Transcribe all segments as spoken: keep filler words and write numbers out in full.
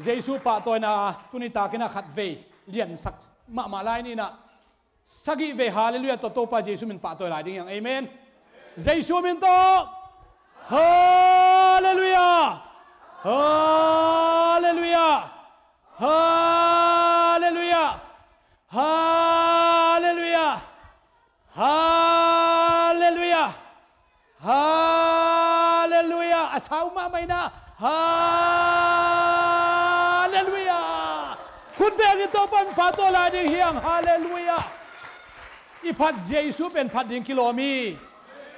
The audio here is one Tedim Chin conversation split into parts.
Jesu pahtawina tuni takin ah khat vei liansak mahmah lai ni in ah, sagih vei Halleluiah tawh Topa Jesu min pahtawi lai ding hi hang. Amen. Jesu min tawh Halleluiah. Halleluiah. Halleluiah. Halleluiah. Halleluiah. Halleluiah. A sau mahmah in ah, Halleluiah. Khut bengin Topa min pahtawi lai ding hi hang. Halleluiah. I phat Jesu pen phat ding kilawm hi.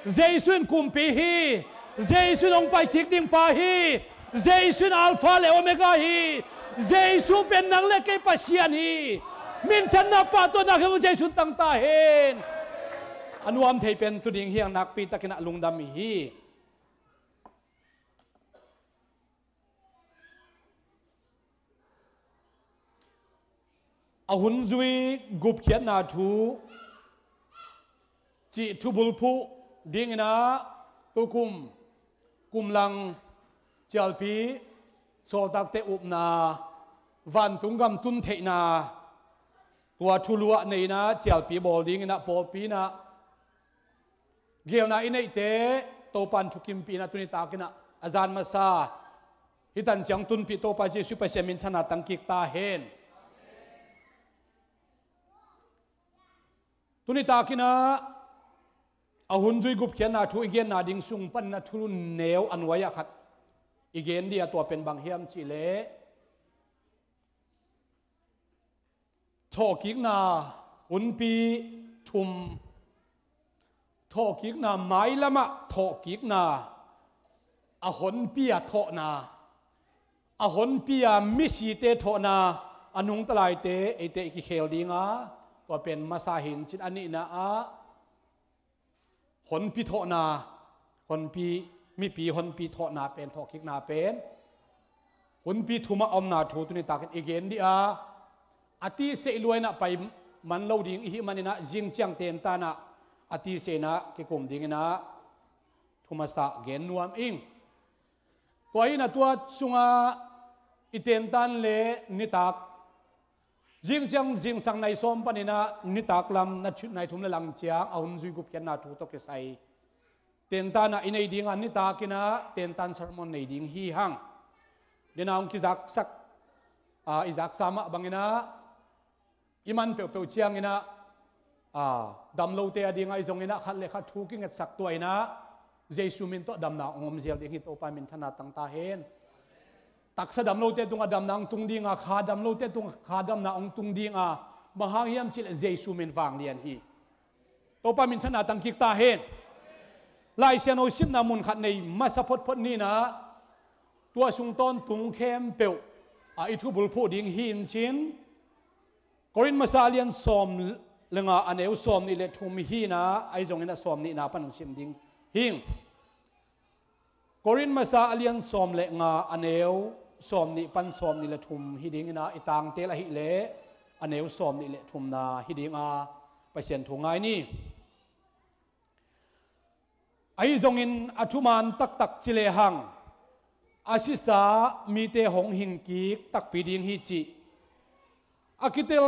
Jesu in kumpi hi. Jesu in hong pai kik ding pa hi. Jesu in Alpha le Omega hi. Jesu pen nang le kei Pasian hi. Minthanna, pahtawina khempeuh Jesu in tang ta hen. A nuam thei pen tu ding hi hang, nakpi takin ah lungdam hi. A hun zui gupkhiatna thu cih thubulphuh ding in ah tukum kumlang cialpi sawltakte upna, vantung gam tun theihna, tua thulu ah nei in ah cialpi bawl ding in ah pawlpi in ah geelna i neihte Topa in thukimpih in ah tuni takin ah a zan masa hih tan ciang tunpih Topa Jesu Pasian minthanna tang kik ta hen. Tuni takin ah a hun zui gupkhiatna thu i genna ding sung panin ah thulu neu a nuai ah khat i gen dih a, tua pen bang hiam cih leh thawhkikna hunpi thum, thawhkikna mailam ah thawhkikna, a honpi a thawhna, a honpi a misite thawhna, a nungta laite eite i kikhel ding a, tua pen masa hi in cin, a nihna ah honpi thawhna, honpi, mipi honpi thawhna pen, thawhkikna pen hunpi thum ah a omna thu tuni takin i gen dih a, a tihseih lua in ah pai man lo ding i hih manin ah zing ciang tentan ah a tihseihna kikum ding in ah thu masa gen nuam ing. Tua hi in ah tua sungah i tentan le nitak, zing ciang zingsang nai sawm panin ah nitak lam na thu, nai thum le lang ciang a hun zui gupkhiatna thu tawh kisai tentan ah i nei ding a, nitakin ah tentan sermon nei ding hi hang. Dena hong kizaksak, a, i zaksa mah bangin ah i man peuhpeuh ciangin ah, a, damlote a ding ahi zongin ah khat le khat thu kingetsak, tua in ah Jesu min tawh damna hong om zel ding hi. Topa minthanna tang ta hen. Taksa damlote tungah damna hong tung ding a, kha damlote tungah kha damna hong tung ding a, bang hang hiam cih leh Jesu min vanglian hi. Topa minthanna tang kik ta hen. Lai Siangtho simna mun khat nei masa photphot ni in ah, tua sung tawntung khempeuh ah i thubulphuh ding hi in cin, Korin masa a lian sawm le nga a neu sawm nih le thum hi in ah, ahi zongin ah sawm nihna pan hong sim ding hi ing. Korin masa a lian sawm le nga a neu sawm nih pan sawm nih le thum hi ding in ah, i tangtel ahih leh a neu sawm nih le thumna hi ding a, Pasian thu ngai ni. Ahi zongin a thuman taktak ci lehang, a sisa mite hong hingkik takpi ding hi cih a kitel,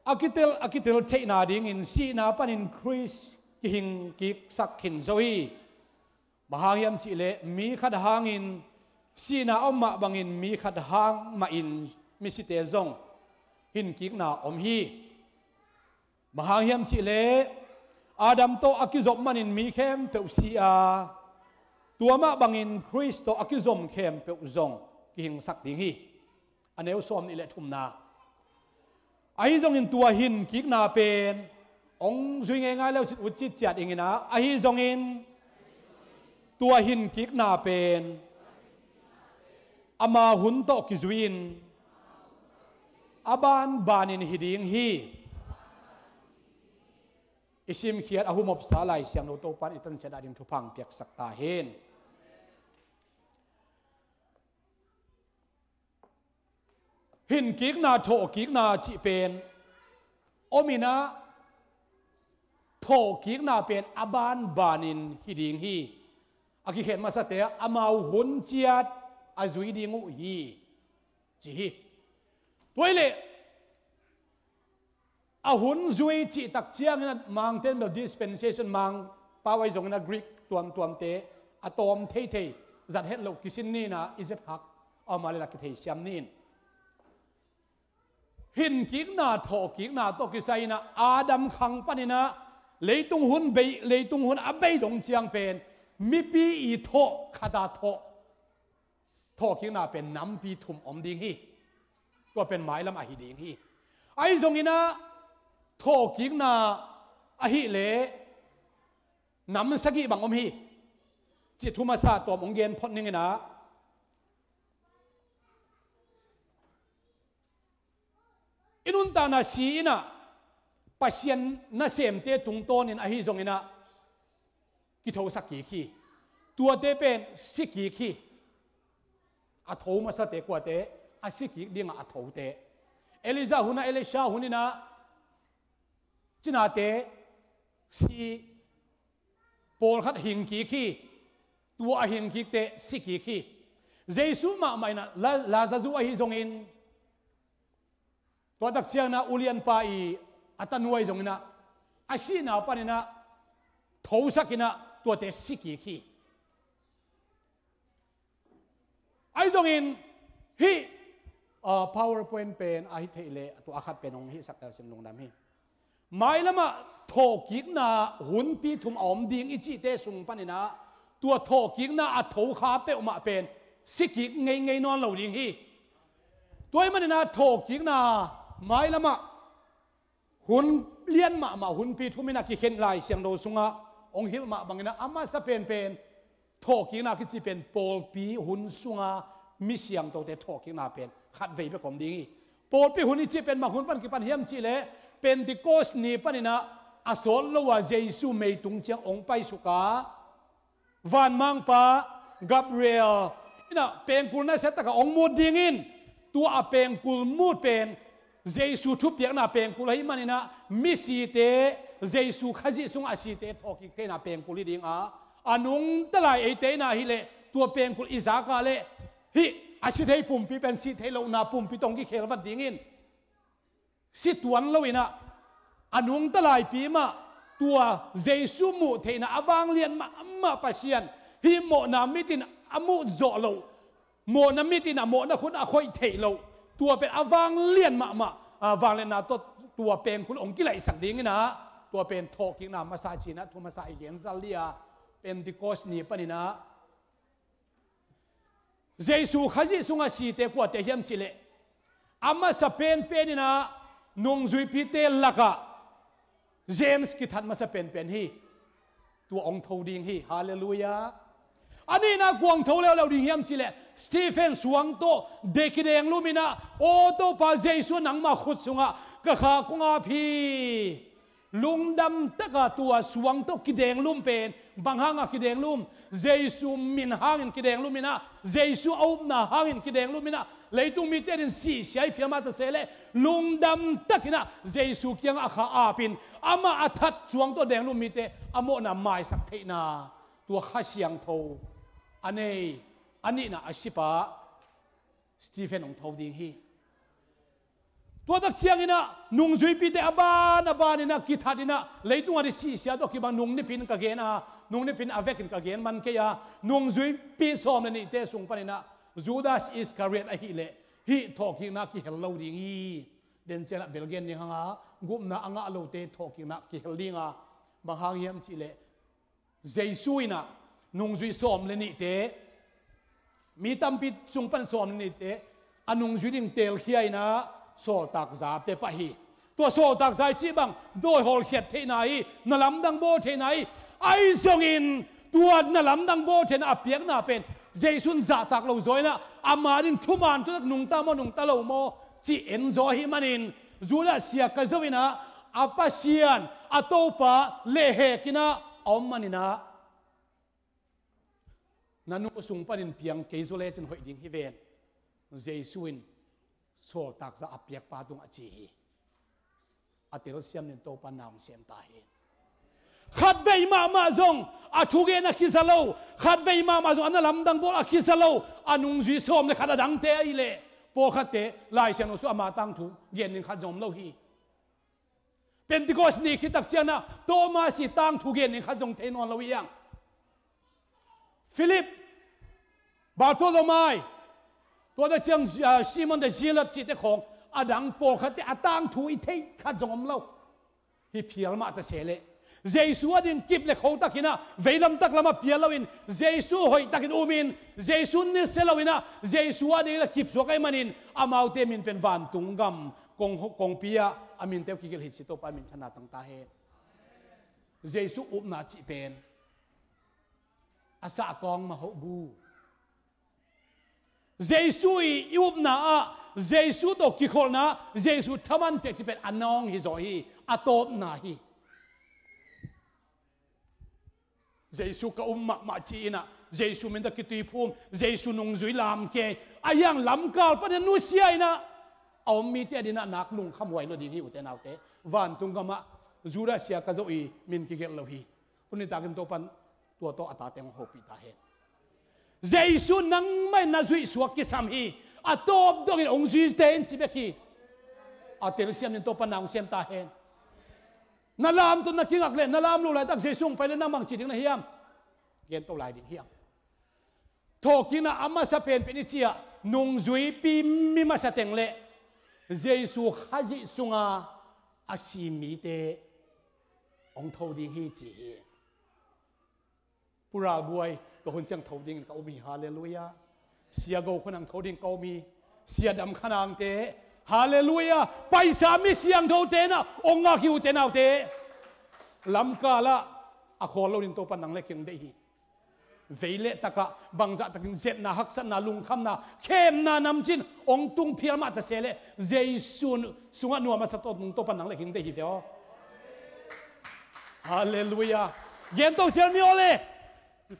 a kitel, a kitel theihna dingin sihna panin Khrist kihingkiksak khin zo hi. Bang hang hiam cih leh mi khat hangin sihna a om mah bangin mi khat hang mahin misite zong hingkikna om hi. Bang hang hiam cih leh Adam tawh a kizop manin mi khempeuh si a, tua mah bangin Khrist tawh a kizom khempeuh zong kihingsak ding hi. A neu sawm nih le thumna. Ahi zongin tua hingkikna pen hong zui ngeingai le uh cit, uh cit ciat ing in ah, ahi zongin tua hingkikna pen ama hun tawh kizui-in a banbanin hi ding hi. I simkhiat a humopsa Lai Siangtho Topa in i tan ciat a ding thupha hong piaksak ta hen. Hingkikna, thawhkikna cih pen om in ah, thawhkikna pen a banbanin hi ding hi. A kikhen masate ah amau hun ciat a zui ding uh hi. ci hi. Tua hi leh a hun zui cih tak ciangin a Mangte'n bel dispensation, Mangpau ahi zongin a Greek tuamtuamte a tawm theithei zat het loh kisin ni in ah i zep khak a om a leh la kitheisiam ni in. Hinkikna, thawhkikna tawh kisai in ah Adam khang panin ah leitung hun bei, leitung hun a bei dong ciang pen mipi i thawh khat a thawh, thawhkikna pen nampi thum om ding hi. Tua pen mailam ahi ding hi. Ahi zongin ah thawhkikna ahih leh nam sagih bang om hi. Cih thu masa tawm hong gen phot ning in ah, i nuntakna si in ah Pasian nasemte tungtawnin ahi zongin ah kithosak kik hi. Tuate pen si kik hi. A tho masate kuate? A si kik ding a thote. Elijah hun ah, Elisha hun in ah cinate si, pawlkhat hing kik hi. Tua a hing kikte si kik hi. Jesu mahmah in ah La-, Lazarus ahi zongin, tua tak ciangin ah ulianpa i a tanu ahi zongin ah a sihna panin ah thosak in ah tuate si kik hi. Ahi zongin hih, ah, PowerPoint pen ahi theih leh tua a khat pen hong hihsak ta sin lungdam hi. Mailam ah thawhkikna hunpi thum a om ding i cihte sung panin ah tua thawhkikna a tho kha peuhmah pen si kik ngeingei nawn lo ding hi. Tua ahih manin ah thawhkikna mailam ah hun lian mahmah, hunpi thum in ah kikhen Lai Siangtho sungah hong hilh mah bangin ah a masa penpen thawhkikna kici pen pawlpi hun sunga mi siangthote thawhkikna pen khatvei bek om ding hi. Pawlpi hun i cih pen bang hun pan kipan hiam cih leh Pentecost ni panin ah a sawt lo a Jesu meitung ciang hong paisuk a vanmangpa Gabriel in ah pengkul nasia tak a hong mut dingin, tua a pengkul mut pen Jesu thupiakna pengkul ahih manin ah misite, Jesu Khazih sungah a site thawhkik theihna pengkul hi ding a, a nungta lai eite in ah hi leh tua pengkul i zak a leh hih a si thei pumpi pen si thei lohna pumpi tawh hong kikhel vat dingin, si tuan lo in ah a nungta laipi mah tua Jesu muh theihna a vanglian mahmah Pasian, hih mawhna mit in a muh zawh loh, mawhna mit in a mawhna khut a khoih theih loh, tua pen a vanglian mahmah, a vangliatna tawh tua pengkul hong kilaihsak ding in ah, tua pen thawhkikna masa ci in ah thu masa i gen zal hi a, Pentecost ni panin ah Jesu Khazih sungah site kuate hiam cih leh a masa penpen in ah nungzuipite lakah James kithat masa penpen hi. Tua hong tho ding hi. Halleluiah. A nihna kua hong tho leuleu ding hiam cih leh Stephen suang tawh de kidenglum in ah, aw Topa Jesu, nangmah khut sungah ka kha kong ap hi. Lungdam taka tua suang tawh kidenglum pen bang hanga kidenglum? Jesu min hangin kidenglum in ah, Jesu a upna hangin kidenglum in ah, leitung mite in sihsia i phial mah ta se leh lungdam takin ah Jesu kiangah a kha apin, amah a that suang tawh denglum mite a mawhna maisak theihna, tua Kha Siangtho a nei, a nihna a sipa Stephen hong tho ding hi. Tua tak ciangin ah nungzuipite a ban a ban in ah kithat in ah, leitung a ding sihsia tawh kibang nung nipin ka gen a, nung nipin a vekin ka gen man kei a, nungzuipi sawm le nihte sung panin ah Judas Iskariot ahih leh hih thawhkikna kihel lo ding hi. Den ciang ah bel gen ding hang a, gupna a ngah lote thawhkikna kihel ding a, bang hang hiam cih leh Jesu in ah nungzui sawm le nihte, mi tampi sung pan sawm le nihte a nungzui ding teelkhia in ah sawltakzate pah hi. Tua sawltakza i cih bang dawi hawlkhiat theihna hi, na lamdang bawl theihna hi. Ahi zongin tua na lamdang bawl theihna a piakna pen Jesu in zahtak lo zaw in ah, ama ding thuman thutak nungta maw nungta lo maw ci en zaw ahih manin, Judas sia ka zo in ah, a Pasian, a Topa lehhek in ah a om manin ah, na nu sung panin piang kei zaw lecin hoih ding hi ven, Jesu in sawltakza a piakpa tungah ci hi. A telsiam nin Topa na hong sem ta hi. Khatvei mahmah zong a thugen a khiza lo, khatvei mahmah zong a na lamdang bawl a khiza lo, a nungzui sawm le khat a dangte ahih leh Pawlkhatte Lai Siangtho sung ama tangthu gen ding khat zong om lo hi. Pentecost ni khit tak ciangin ah Thomas i tangthu gen ding khat zong thei nawn lo hi hang. Philip, Bartholomai, tua tak ciang, ah, Simon the Zealot cihte khawng, a dang pawlkhatte a tangthu i theih khat zong om lo. Hi phial mah ta se leh, Jesu adingin kip le kho takin ah, veilam taklam ah pial loin, Jesu hoih takin umin, Jesu nusia loin ah, Jesu adingin a kipsuak ahih manin, amaute min pen vantung gam kong, kongpi ah a minte uh kigelh hi ci, Topa min thang tangtun ta hen. Jesu upna cih pen a sahkawng mah hoh bu. Jesu i, i upna ah, Jesu tawh kikholhna, Jesu thaman piak cih pen a nawng hi zaw hi, a tawpna hi. Jesu ka um mahmah ci-in ah, Jesu min tawh kituiphum, Jesu nungzui lamkei, a hiang lamkal panin nusia in ah, a om mite adingin ah nak lungkhamhuai lo ding hi, ute naute. Vantung gam ah Judas sia ka zo i min kigelh lo hi. Tuni takin Topan tua tawh a tate hong hopih ta hen. Jesu nangmah in na zuih suak kisam hi. A tawp dongin hong zuite in ci bek hi. A telsiam dingin Topan na hong siam ta hen. Na lamto na kingak leh, na lam loh laitak Jesu hong pai leh nang bang ci ding na hiam? Gen to lai ding hiam? Thawhkikna a masa penpen i cih ah, nungzuipi mi masa teng leh Jesu Khazih sunga a si mite hong tho ding hi ci hi. Pu Ral Buai, tua hun ciang tho dingin ka um hi, halleluiah. Sia Go Khua Nang tho dingin ka um hi, Sia Dam Kha Nangte, halleluiah. Paisa mi siangthote in ah hong ngak hi, ute naute. Lamkal ah a khawl lo dingin Topan nang le kei hong deih hi. Vei le tak ah bangzah takin zetna, haksatna, lungkhamna, khemna namcin hong tung phial mah ta se leh, Jesu sungah nuam a sa tawh nung Topan nang le kei hong deih hi ve aw. Halleluiah. Gen to sial ni aw le.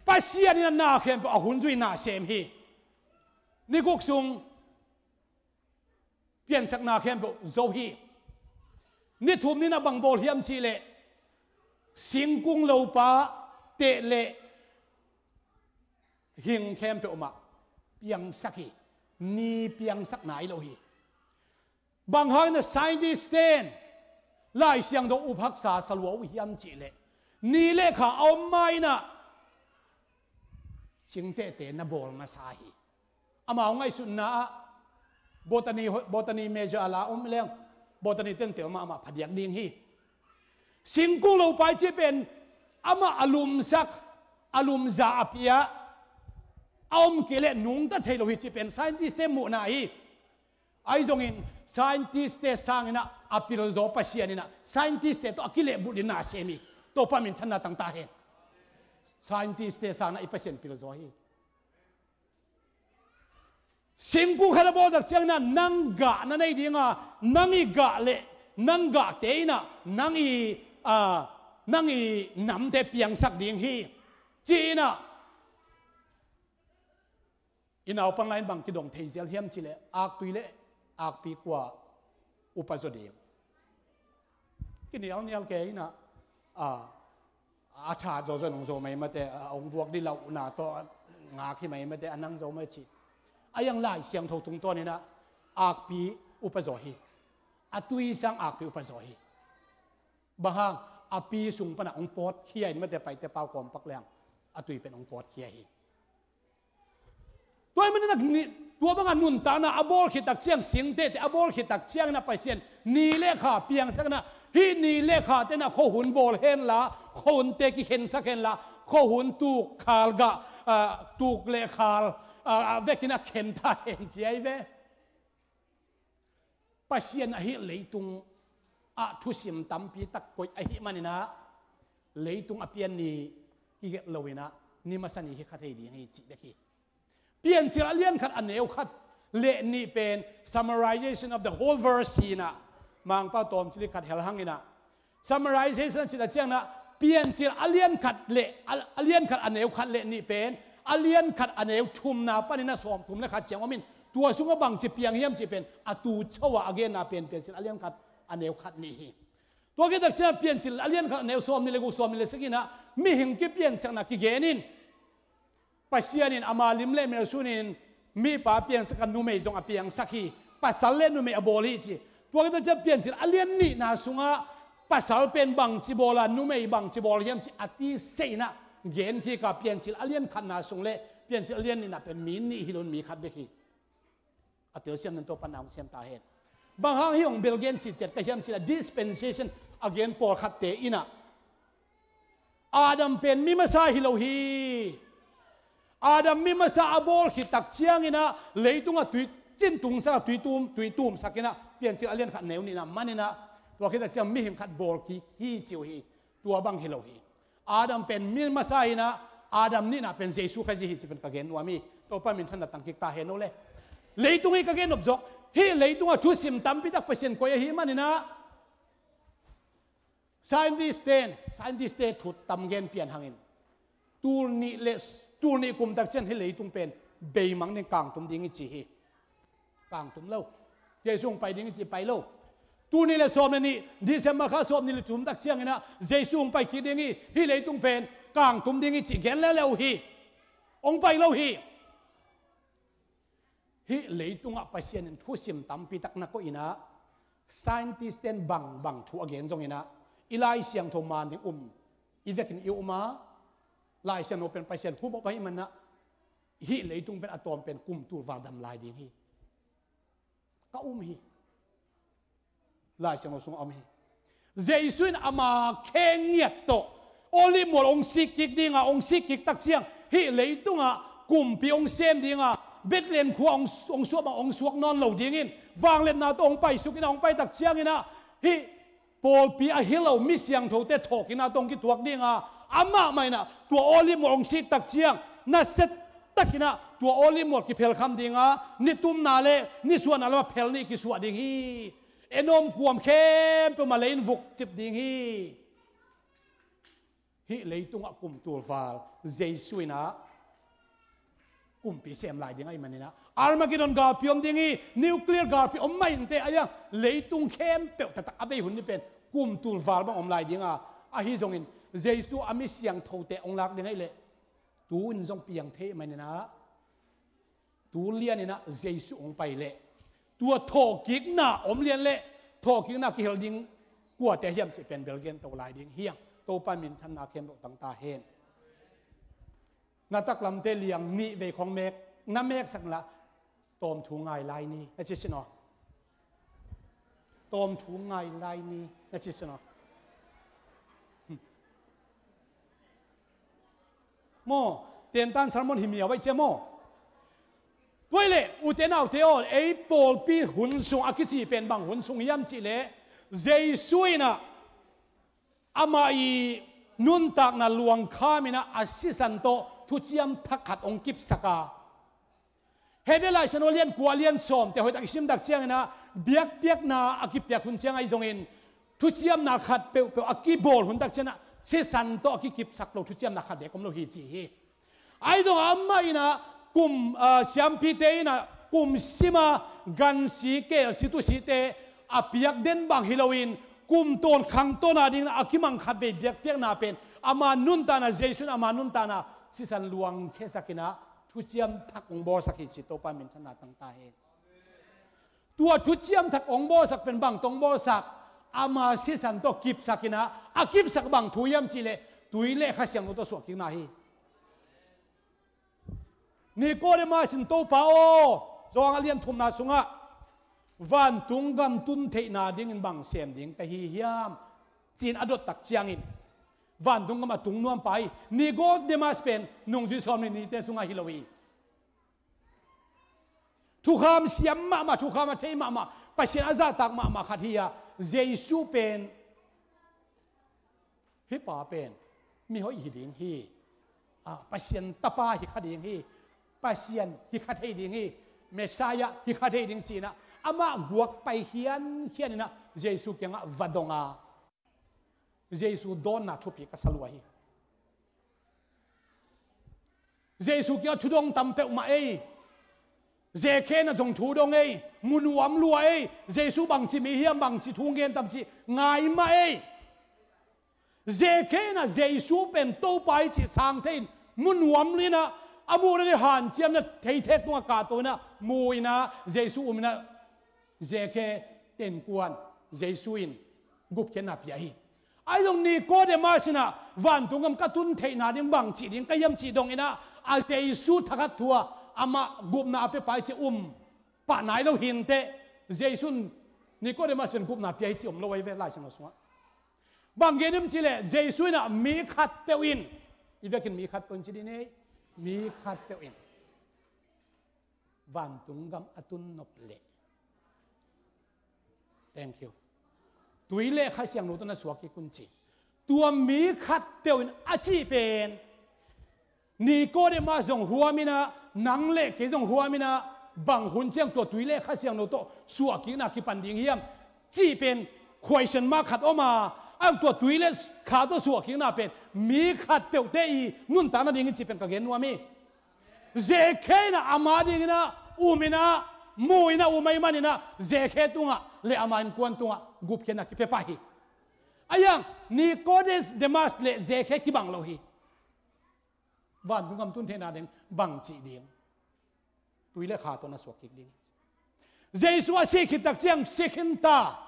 Pasian in ah na khempeuh a hun zui in ah sem hi. Ni guk sung piansakna khempeuh zo hi. Ni thum ni-in ah bang bawl hiam cih leh, singkung lopa teh le hing khempeuh mah piangsak hi. Ni piangsak nai lo hi. Bang hangin ah scientist-te in Lai Siangtho up haksa sa lua uh hiam cih leh, ni le kha a om ma-in ah singtehte na bawl masa hi. Amau ngaihsutna ah botany, botany major a la om leng, botany-te in tel mahmah phadiak ding hi. Singkung lopa i cih pen amah a lumsak, a lumza a pia, a om kei leh nungta thei lo hi cih pen scientist-te muhna hi. Ahi zongin scientist-te sangin ah a pilzaw Pasian in ah scientist-te tawh a kilehbulh dingin na sem hi. Topa min thang tangtun ta hen. Scientist-te sangin ah i Pasian pilzaw hi. Singkung khat a bawl tak ciangin ah nang gah na nei ding a, nang i gah le nang gahte in ah nang i, a, nang i namte piangsak ding hi, ci-in ah, i naupang lai-in bang kidong thei zel hiam cih leh, aktui le akpi kua upa zaw ding. Kinialnial kei in ah, a, a tha zawzaw in hong zo mai mate, a, hong vuak dih lauhna tawh ngak hi mai mate, a nang zo mai ci. A hiang Lai Siangtho tungtawnin ah akpi upa zaw hi. A tui sang akpi upa zaw hi. Bang hang, a pi sung pan ah hong pawtkhia in mate, Paite pau kawmpak leng, a tui pen hong pawtkhia hi. Tua ahih manin ah ni, tua bangah nuntakna a bawl khit tak ciang, singtehte a bawl khit tak ciangin ah Pasian ni le kha piangsak in ah, hih ni le khate in ah khuahun bawl henla, khuahunte kikhensak henla, khuahun tuk khal gah, a, tuk le khal, a, a vekin ah khen ta hen ci ahi ve. Pasian ahih leitung ah thusim tampi tak koih ahih manin ah, leitung a pian ni kigelh loin ah, ni masa ni hi kha thei ding hi cih bek hi. Piancil a lian khat a neu khat le nih pen summarization of the whole verse hi in ah, Mangpau tawmcik li khat hel hang in ah, summarization a cih tak ciangin ah, Piancil a lian khat le, a, a lian khat a neu khat le nih pen a lian khat a neu thumna panin ah sawmthum le khat ciang om in, tua sungah bangci piang hiam cih pen a tuucho ah a genna pen Piancil a lian khat a neu khat nih hi. Tua khit tak ciangin ah Piancil a lian khat a neu sawmnih le guk, sawmnih le sagih in ah mihing kipiansakna kigen in, Pasian in ama lim le mel sunin Mipa piangsak a numei zong a piangsak hi. Pasal le numei a bawl hi ci. Tua khit ciang Piancil a lian nihna sungah pasal pen bangci bawl a, numei bangci bawl hiam ci a ti seinah gen kik a, Piancil a lian khatna sung le Piancil a lian nihna pen mi nih hi lo in mi khat bek hi. A telsiam nan Topa na hong siam ta hen. Bang hang hih hong bel gen citciat ka hiam cih leh dispensation a gen pawlkhatte inah Adam pen mi masa hi lo hi. Adam mi masa a bawl khit tak cianginah leitungah tui cin tungsak a tui tum, tui tumsak inah Piancil a lian khat neu nihna maninah tua khit tak ciang mihing khat bawl kik hi ci uh hi. Tua bang hi lo hi. Adam pen mi masa inah Adam nihna pen Jesu Khazih hi ci pen ka gen nuam hi. Topa minthanna tang kik ta hen o le. Leitung hi ka gen nop zawk. Hih leitungah thusim tampi tak Pasian koih ahih maninah scientist ten, scientist te thu tam gen pian hangin tul nih le tul nih kum tak ciang hih leitung pen beimang ding kangtum ding i ci hi. Kangtum lo. Jesu hong pai ding i ci pai lo. Tul nih le sawm le nih, December kha sawm nih le thum tak cianginah Jesu hong pai kik ding hi. Hih leitung pen kangtum ding i ci gen leuleu hi. Hong pai lo hi. Hih leitungah Pasian in thusim tampi tak na koih inah scientist ten bangbang thu a gen zonginah i Lai Siangtho man ding um i vekin i um a, Lai Siangtho pen Pasian hum awp ahih manah hih leitung pen a tawm pen kum tul val dam lai ding hi. Ka um hi. Lai Siangtho sungah om hi. Jesu in ama khe ngiat tawh Olive mual hong sik kik dinga, hong sik kik tak ciang hih leitungah kumpi hong sem dinga, Bethlehem khua hong, hong suak bang hong suak nawn lo dingin vangliatna tawh hong paisuk inah hong pai tak cianginah hih pawlpi a hi lo mi siangthote thawhkikna tawh hong kituak dinga, amah mah inah tua Olive mual hong sik tak ciang nasia takinah tua Olive mual kiphelkham dinga, nitumna le nisuahna lamah phel nih kisuah ding hi. En om kuam khempeuh mah lei in vuk cip ding hi. Hih leitungah kum tul val Jesu inah kumpi sem lai ding ahih maninah Armageddon galpi om ding hi. Nuclear galpi om mah inteh a, leitung khempeuh taktak a bei hun ni pen kum tul val bang om lai dinga, ahi zongin Jesu a mi siangthote hong lak ding ahih leh tu in zong piang thei ahih maninah tu lianinah Jesu hong pai leh tua thawhkikna om lian le thawhkikna kihel ding kuate hiam cih pen bel gen to lai ding hi hang. Topa minthanna khempeuh tang ta hen. Na taklamte liang nih vei khong mek, na meksak lah tawm thu ngai lai ni na ci sin aw. Tawm thu ngai lai ni na ci sin aw. Maw, tentan sermon hi miau aih cia maw. Tua ahih leh ute naute aw, ei pawlpi hun sung a kici pen bang hun sung hiam cih leh Jesu inah amah i nuntakna luangkham inah a sisan tawh thuciam thak khat hong kipsak a, Hebrew Lai Siangtho lian kua lian sawmte hoihtak i sim tak cianginah biakpiakna a kipiak hun ciang ahi zongin thuciamna khat peuhpeuh a kibawl hun tak cianginah sisan tawh a kikipsak lo thuciamna khat bek om lo hi ci hi. Ahi zongin amah inah kum, ah, siampite inah kum sima gansi kelsi tusite a piak den bang hi loin kum tawn khang tawna dingin a kimang khat vei biakpiakna pen ama nuntakna, Jesu in ama nuntakna sisan luangkhiasak inah thuciam thak hong bawlsak hi ci. Topa minthanna tang ta hen. Tua thuciam thak hong bawlsak pen bang tawh hong bawlsak, ama sisan tawh kipsak inah, a kipsak bang thu hiam cih leh tui le Kha Siangtho tawh suahkikna hi. Nikodemas in, Topa aw, Johan a lian thumna sungah vantung gam tun theihna dingin bang sem ding ka hi hiam ci-in a dot tak ciangin vantung gam a tung nuam pa hi. Nikodemas pen nungzui sawm le nihte sungah hi lo hi. Thukham siam mahmah, thukham a thei mahmah, Pasian a zahtak mahmah khat hi a, Jesu pen, hih pa pen mihoih hi ding hi. Ah, Pasian tapa hi kha ding hi. Pasian hi kha thei ding hi. Messiah hi kha thei ding ci-inah amah guak pai khiankhian inah Jesu kiangah va dong a, Jesu dawnna thupi ka sa lua hi. Jesu kiangah thudong tam peuhmah ei. Zekhe inah zong thudong ei. Mu nuam lua ei. Jesu bangci mi hiam, bangci thu gen tam cih ngai mah ei. Zekhe inah Jesu pen Topa hi cih sang thei in mu nuam inah A muhna ding hanciamna theithek tungah kahto inah mu inah Jesu um inah Zekhe tenkuan Jesu in gupkhiatna pia hi. Ahi zong Nikodemas inah vantung gam ka tun theihna ding bang cih ding ka hiam cih dong inah a Jesu thakhat thu-ah amah gupna a pia pai ci um pah nai lo hinteh Jesu in Nikodemas pen gupna pia hi ci om lo ahi ve Lai Siangtho sungah. Bang gen hiam cih leh Jesu inah mi khatpeuh in, i vekin mi khatpeuh in ci ding ei, mi khatpeuh in vantung gam a tun nop leh, thank you, tui le Kha Siangtho tawh na suak kik un ci. Tua mi khatpeuh in a cih pen Nikodemas zong huam inah, nang le kei zong huam inah, bang hun ciang tua tui le Kha Siangtho tawh suahkikna kipan ding hiam cih pen question mark khat om a, a tua tui le kha tawh suahkikna pen mi khatpeuhte i nuntak nading hi cih pen ka gen nuam hi. Zekhe inah ama ding inah um inah mu inah um ahih man inah Zekhe tungah le ama innkuan tungah gupkhiatna kipia pah hi. Ahi zong Nikodemas le Zekhe kibang lo hi. Vantung gam tun theihna ding bang cih ding, tui le kha tawh na suak kik ding. Jesu a sih khit tak ciang si khin ta.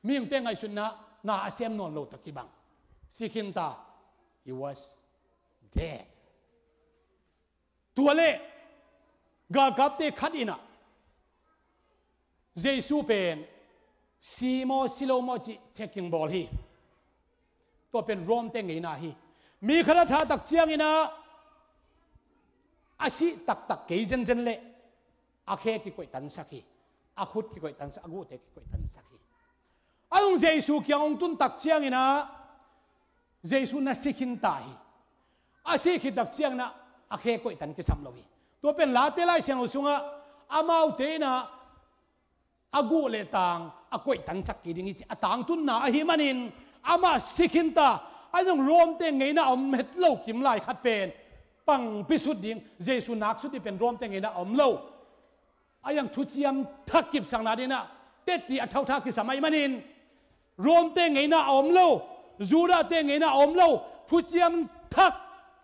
Mihingte ngaihsutna na a sem nawn lo tak kibang. Si khin ta. He was dead. Tua le galkapte khat inah Jesu pen si maw si lo maw cih checking bawl hi. Tua pen Rome-te ngeina hi. Mi khat a thah tak ciang inah a sih taktak kei zenzen leh a khe kikoihtansak hi. A khut kikoihtansak, a guhte kikoihtansak hi. A hong Jesu kiang hong tun tak ciang inah Jesu na si khin ta hi. A sih khit tak ciang inah a khe koihtan kisam lo hi. Tua pen Late Lai Siangtho sungah amaute inah a guh le tang a koihtansak kei ding hi ci a tangtunna ahih manin amah si khin ta. Ahi zong Rome-te ngeina a om het lo kim lai khat pen pangpi sut ding, Jesu nak sut ding pen Rome-te ngeina a om lo. Ahi zong thuciam thak kipsakna ding inah tetti a thotha kisam ahih manin Rome-te ngeina a om lo, Judah-te ngeina a om lo, thuciam thak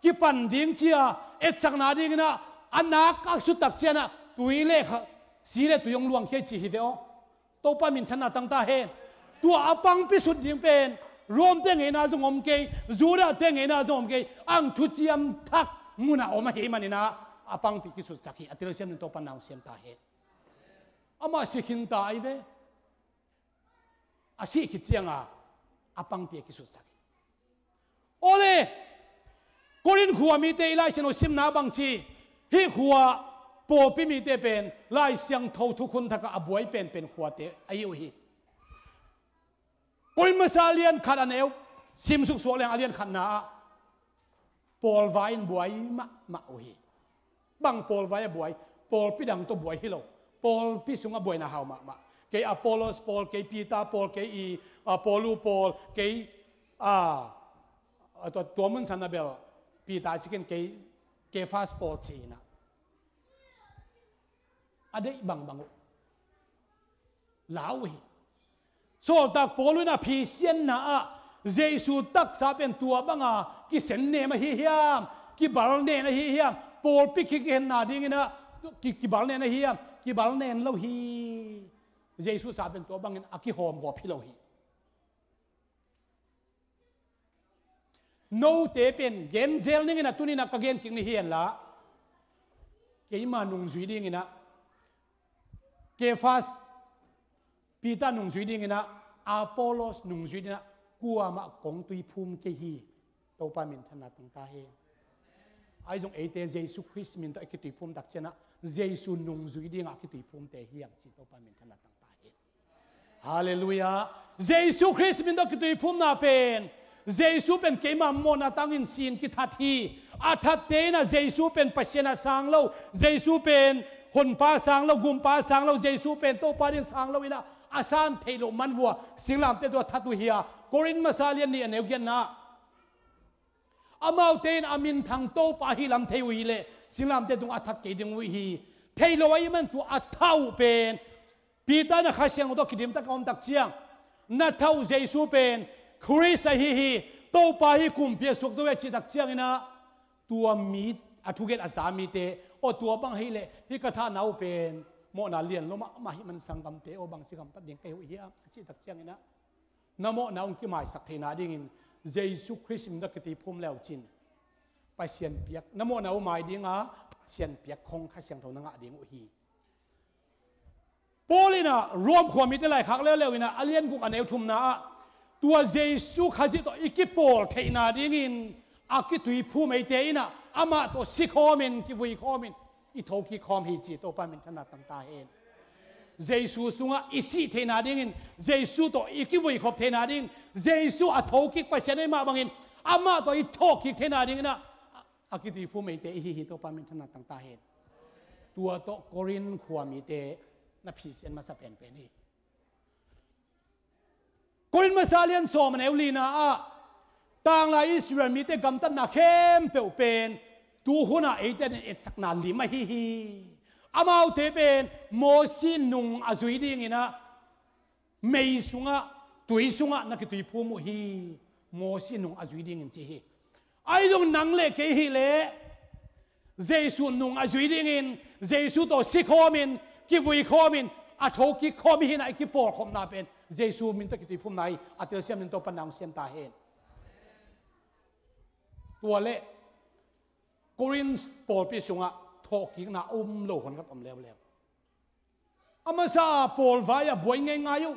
kipan ding ci a etsakna ding inah a nak a sut tak ciang inah tui le kha, si le tui hong luangkhia hi ci hi ve aw. Topa minthanna tang ta hen. Tua a pangpi sut ding pen Rome-te ngeina zong om kei, Judah-te ngeina zong om kei, a hong thuciam thak mun a om ahih man inah a pangpi kisutsak hi. A telsiam ding Topa na hong siam ta hen. Amah si khin ta ahi ve. A sih khit ciang a a pangpi a kisutsak hi. Awle, Korin khua mite i Lai Siangtho simna bang ci, hih khua pawlpi mite pen Lai Siangtho thukhun thak ah a buai penpen khuate ahi uh hi. Korin masa lian khat a neu sim suksuak leng a lian khatna ah pawlvai in buai mahmah uh hi. Bang pawlvai a buai? Pawlpi dang tawh buai hi lo. Pawlpi sungah buaina hau mahmah. Kei Apollos pawl, kei Peter pawl, kei i, a, Paulu pawl, kei, a, a, tua, tua mun sanna bel Peter cikin kei Kefas pawl ci-in ah a deih bangbang uh la uh hi. Sawltak Paulu in a phisianna ah Jesu taksa pen tua banga kisennem ahi hiam, kibalnen ahi hiam, pawlpi kikhenna dingin ah ki, kibalnen ahi hiam? Kibalnen lo hi. Jesu sa pen tua bangin a kihawmgawp hi lo hi. Note pen gen zel ningin a tunin a ka gen kik ni hi henla, keima nungzui dingin ah Kefas, Peter nungzui dingin ah, Apollos nungzui dingin ah, kuamah kong tuiphum kei hi. Topa minthanna tang ta hen. Ahi zong eite Jesu Khrist min tawh a kituiphum takcian ah Jesu nungzui dingah a kituiphumte hi hang ci. Topa minthanna tang ta hen. Halleluiah. Jesu Khrist min tawh kituiphumna pen, Jesu pen keima mawhna tangin sin kithat hi. A thatte in ah Jesu pen Pasian a sang lo, Jesu pen Honpa a sang lo, Gumpa a sang lo, Jesu pen Topa ding sang lo in ah a san theih loh man vua singlamteh tawh a that uh hi a, Korin masa lian nih a neu giatna ah amaute in a minthang Topa ahi lam thei uh hileh singlamteh tungah a that kei ding uh hi. Thei lo ahih man tua a thah uh pen Peter in a Kha Siangtho tawh kidimtak a om takciang, na thah uh Jesu pen Khrist ahi hi, Topa hi, kumpi a suakta uh hi a cih takciangin ah tua mi A thugen a za mite, aw tua bang hi leh, hih ka thahna uh pen mawhna lian lua mahmah hi man sanggamte, aw bangci gamtat ding ka hi uh hiam, a cih tak ciangin ah, na mawhna hong kimaisak theihna dingin Jesu Khrist min tawh kituiphum le uh cin, Pasian piak, na mawhna uh mai dinga Pasian piak khong Kha Siangtho na ngah ding uh hi. Paul in ah Rom khua mite laikhak leuleu in ah a lian guk a neu thumna ah, tua Jesu Khazih tawh i kipawl theihna dingin a kituiphum eite in ah amah tawh si khawmin, kivui khawmin, i thokik khawm hi ci, Topa minthanna tang ta hen. Jesu sungah i sih theihna dingin, Jesu tawh i kivui khop theihna dingin, Jesu a thokik Pasian ei mah bangin amah tawh i thawkkik theihna dingin ah a kituiphum eite i hi hi, Topa minthanna tang ta hen. Tua tawh Korin khua mite na phisian masa penpen hi. Korin masa lian sawm a neu lina ah, tanglai Israel mite gamtatna khempeuh pen tuhunah eite in etsakna lim ahi hi. Amaute pen Mosi nung a zui dingin ah mei sungah, tui sungah na kituiphum uh hi. Mosi nung a zui dingin ci hi. Ahi zong nang le kei hi leh Jesu nung a zui dingin, Jesu tawh si khawmin, kivui khawmin, a thokik khawm hi na i kipawlkhopna pen Jesu min tawh kituiphumna hi. A telsiam in Topa nang siam ta hen. Tua le Korin pawlpi sungah thawhkikna um lo hun khat om leuleu. A masa a pawl vai a buai ngeingai uh.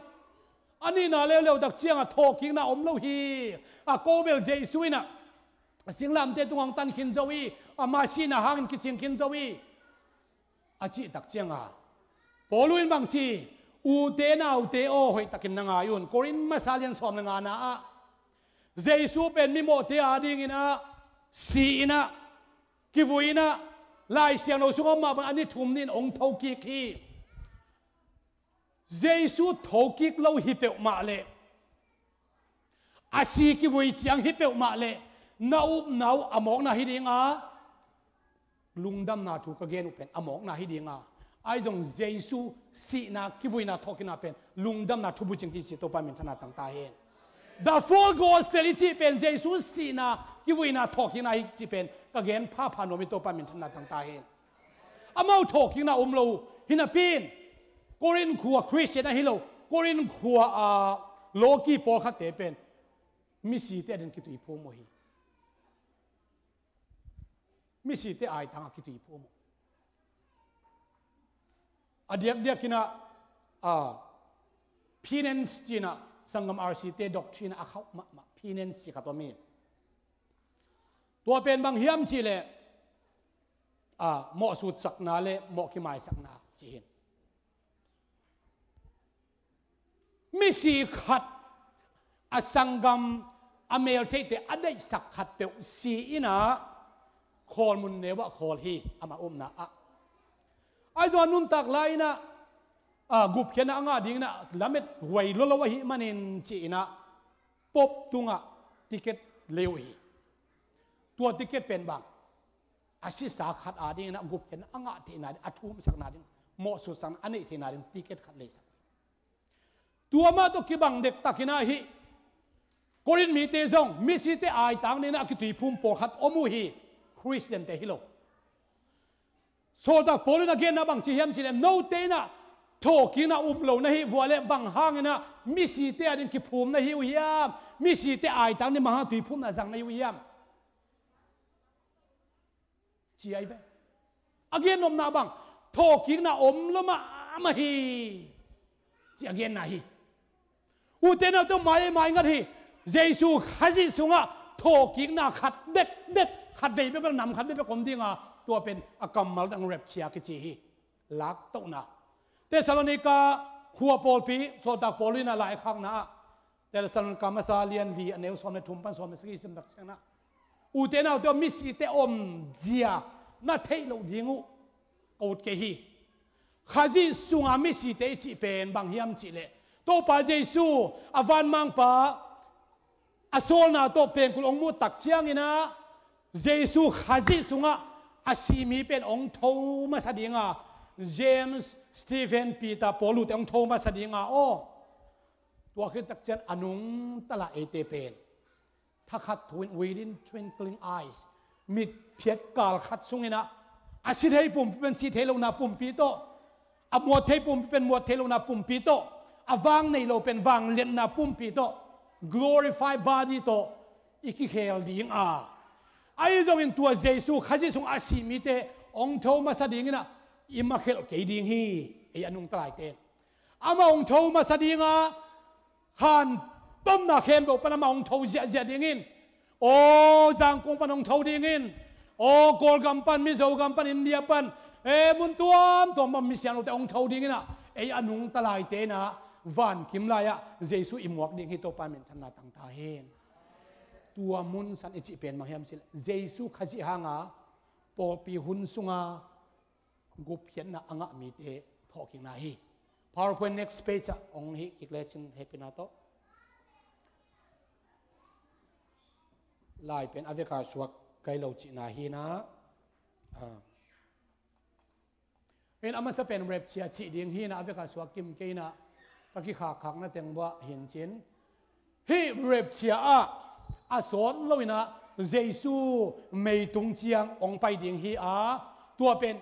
A nihna leuleu tak ciangah thawhkikna om lo hi. A ko bel Jesu in ah a singlamte tungah hong tan khin zo hi. Ama sihna hangin kicing khin zo hi, a cih tak ciangah Paul in bang ci, ute naute aw, hoihtakin na ngai un. Korin masa lian sawm le ngana ah Jesu pen mimawhte a dingin ah si in ah, kivui in ah, Lai Siangtho sungah mah bang a ni thum ni in hong thokik hi. Jesu thokik lo hi peuhmah leh, a si kivui ciang hi peuhmah leh, na upna uh a mawkna hi dinga, lungdamna thu ka gen uh pen a mawkna hi dinga, ahi zong Jesu sihna, kivuina, thawhkikna pen lungdamna thubucing hi ci, Topa minthanna tang ta hen. The full gospel i cih pen Jesu sihna, kivuina, thawhkikna hi cih pen ka gen phapha nuam hi, Topa minthanna tang ta hen. Amau thawhkikna om lo uh. Hi napi in Korin khua Khristian ahi lo, Korin khua a lawki pawlkhatte pen misite a din kituiphum uh hi. Misite aitang a kituiphum uh. A diakdiak in ah, a, penance ci in ah, sanggam R C te doctrine a khauh mahmah, penance ci khat om hi. Tua pen bang hiam cih leh, a, mawh sutsakna le mawh kimaisakna ci hi. Misi khat, a sanggam, a meltheihte a deihsak khat peuh si in ah, khawlmun neu ah khawl hi, amah upna ah. Ahi zong a nuntak lai in ah, a, gupkhiatna a ngah ding in ah lamet huai lolo ahih manin ci in ah, Pope tungah ticket lei uh hi. Tua ticket pen bang, a sisa khat a ding in ah gupkhiatna a ngah theihna ding, a thumsakna ding, mawhsutsakna a neih theihna ding ticket khat leisak. Tua mah tawh kibang dektak in ah hih Korin mite zong misite aitang ding in ah a kituiphum pawlkhat om uh hi. Khristiante hi lo. Sawltak Paul in a genna bang ci hiam cih leh, note in ah thawhkikna um lo na hih uh a leh, bang hang in ah misite a ding kiphum na hi uh hiam? Misite aitang ding bang hang tuiphumna zang na hi uh hiam? Ci ahi ve. A gennopna bang, thawhkikna om lo mahmah hi, ci a genna hi. Ute naute, mai, maingat hi. Jesu Khazih sungah thawhkikna khat bekbek, khat vei bekbek, nam khat bekbek om dinga, tua pen a kammal dang rapture kici hi. Laktohna. Thessalonika khua pawlpi, sawltak Paul in a laikhakna ah, Thessalonika masa lian li a neu sawm le thum pan sawm le sagih sim tak ciangin ah, ute naute aw, misite omzia na theih loh ding uh ka ut kei hi. Khazih sunga misite i cih pen bang hiam cih leh, Topa Jesu, a vanmangpa, a sawlna tawh pengkul hong muh tak ciangin ah, Jesu Khazih sungah a si mi pen hong tho masa dinga, James, Stephen, Peter, Paul, ute hong tho masa dinga aw. Tua khit tak ciang a nungta lai eite pen thakhat thu in, within twinkling eyes, Mitphiat kal khat sungin ah, a si thei pumpi pen si thei lohna pumpi tawh, a muat thei pumpi pen muat thei lohna pumpi tawh, a vang nei lo pen vangliatna pumpi tawh, glorified body tawh i kikhel ding a, ahi zongin tua Jesu Khazih sung a si mite hong tho masa dingin ah i makhelh kei ding hi. Ei a nungta laite in amah hong tho masa ding a, khantomna khempeuh pan amah hong tho ziahziah dingin, aw Zangkong pan hong tho dingin, aw Kawlgam pan, Mizogam pan, India pan, e mun tuamtuam pan misiangthote hong tho dingin ah, ei a nungta laite in ah vankim lai-ah Jesu i muak ding hi. Topa minthanna tangta hen. Tua mun san i cih pen bang hiam cih leh Jesu Khazih hanga pawlpi hun sunga gupkhiatna a ngah mite thawhkikna hi. PowerPoint next page ah hong hih kik lecin hehpihna tawh. Lai pen a veka suak kai lo cihna hi in ah. Ah. In a masa pen rapture cih ding hi in ah, a veka suak kim kei in ah, ka kikhakkhakna teng buah hi in cin. Hih rapture ah a sawt lo in ah Jesu meitung ciang hong pai ding hi a, tua pen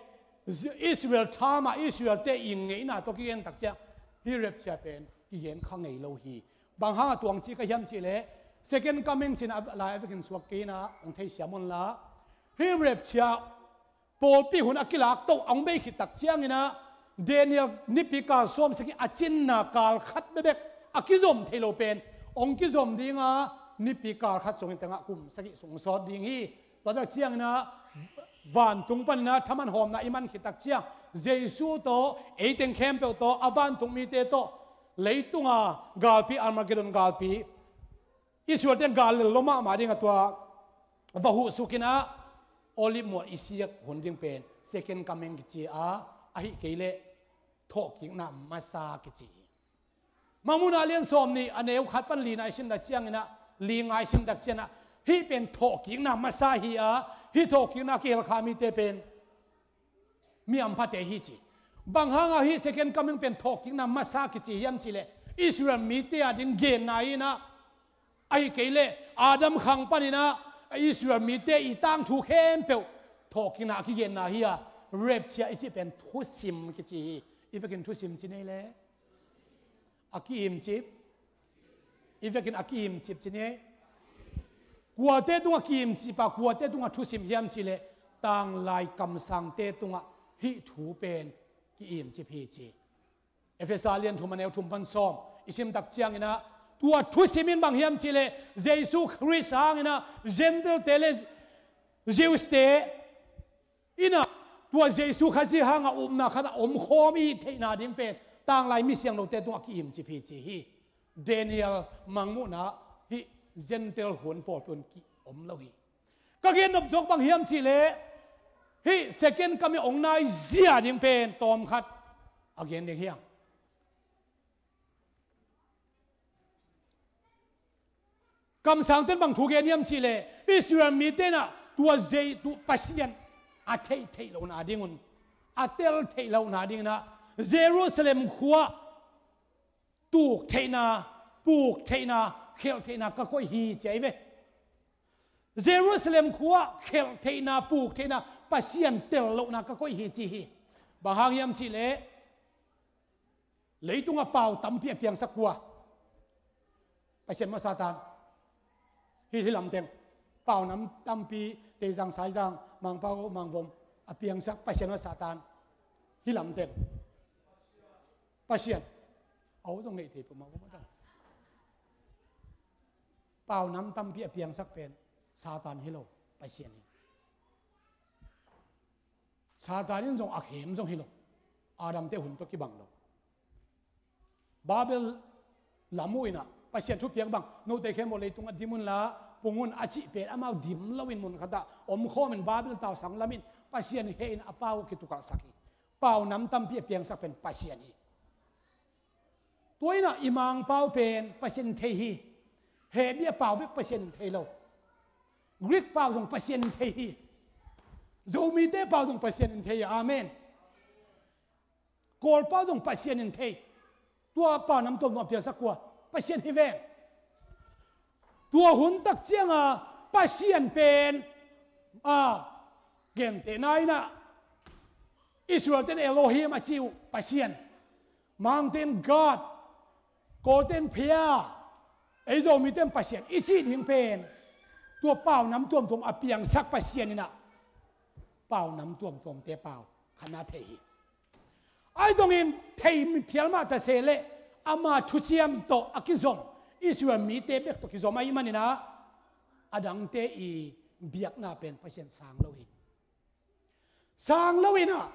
Israel time ah Israel-te i ngeina tawh kigen tak ciang hih rapture pen kigen kha ngei lo hi. Bang hanga tua hong ci ka hiam cih leh, second coming cih in ah lai a vekin suak kei in ah hong theisiam un la. Hih rapture pawlpi hun a kilak toh a hong bei khit tak ciangin ah, Daniel nipi kal sawmsagih a cinna kal khat bekbek a kizom thei lo pen hong kizom ding a, nipi kal khat sungin tengah kum sagih sung sawt ding hi. Tua tak ciangin ah vantung panin ah thaman hawmna i man khit tak ciang Jesu tawh, ei teng khempeuh tawh, a vantung mite tawh, leitunga galpi, Armageddon galpi, Israel-te in gal lel lo mahmah ding a, tua va huhsuk in ah Olive mual i siak hun ding pen second coming kici a, ahih kei leh thawhkikna masa kici hi. Mangmuhna lian sawmnih a neu khat pan lina i sim tak ciangin ah, li nga i sim tak ciangin ah, hih pen thawhkikna masa hi a, hih thawhkikna a kihel kha mite pen mi hamphate hi ci. Bang hanga hih second coming pen thawhkikna masa kici hiam cih leh, Israel mite a ding genna hi in ah, ahih kei leh Adam khang panin ah Israel mite i tangthu khempeuh thawhkikna a kigenna hi a, rapture i cih pen thusim kici hi. I vekin thusim ci ni ei leh, a ki-imcip, i vekin a ki-imcip ci ni ei. Kuate tungah ki-imcip a, kuate tungah thusim hiam cih leh, tanglai kamsangte tungah hih thu pen ki-imcip hi ci. Efesa lian thum a neu thum pan sawm i sim tak ciangin ah, tua thusim in bang hiam cih leh, Jesu Khrist hangin ah Gentile-te le Jews-te in ah tua Jesu Khazih hanga upna khat ah omkhawm i theihna ding pen tanglai misiangthote tungah ki-imcip hi ci hi. Daniel mangmuhna hih Gentile hun pawlpi un ki-om lo hi. Ka gen nop zawk bang hiam cih leh, hih second coming hong nai zia ding pen tawmkhat a gen ding hi hang. Kamsangte in bang thu gen hiam cih leh, Israel mite in ah tua zei, tua Pasian a theih theih lohna ding un, a tel theih lohna dingin ah Jerusalem khua tuk theihna, puk theihna, khelh theihna ka koih hi ci ahi ve. Jerusalem khua khelh theihna, puk theihna, Pasian tel lohna ka koih hi ci hi. Bang hang hiam cih leh, leitungah pau tampi a piangsak kua? Pasian maw Satan? Hih, hih lamteng. Pau nam tampi, Teizang, Saizang, Mangpau, Mangvom a piangsak Pasian maw Satan? Hih lamteng. Pasian. Au zong neih thei peuhmah. Pau nam tampi a piangsak pen Satan hi lo, Pasian hi. Satan in zong a khem zong hi lo. Adam-te hun tawh kibang lo. Babel lam uh in ah Pasian thupiak bang, note khempeuh leitungah dim un la, pung un a cih pen amau dim loin mun khatah omkhawmin Babel tausang lamin Pasian heh in a pau uh kitukalhsak hi. Pau nam tampi a piangsak pen Pasian hi. Tua in ah i Mangpau pen Pasian in thei hi. Hebrew pau bek Pasian in thei lo. Greek pau zong Pasian in thei hi. Zomite pau zong Pasian in thei hi. Amen. Kawl pau zong Pasian in thei. Tua pau nam tuamtuam a piangsak kua? Pasian hi ven. Tua hun tak cianga Pasian pen a, gentehna in ah Israel ten Elohim a ci uh Pasian, Mangte in God, Kawlte in Phia, ei Zomite in Pasian i cih ding pen tua pau nam tuamtuam a piangsak Pasian in ah pau nam tuamtuamte pau khat na thei hi. Ahi zongin thei phial mah ta se leh ama thuciam tawh a kizom, Israel mite bek tawh kizom ahih manin ah a dangte i biakna pen Pasian sang lo hi. Sang lo in ah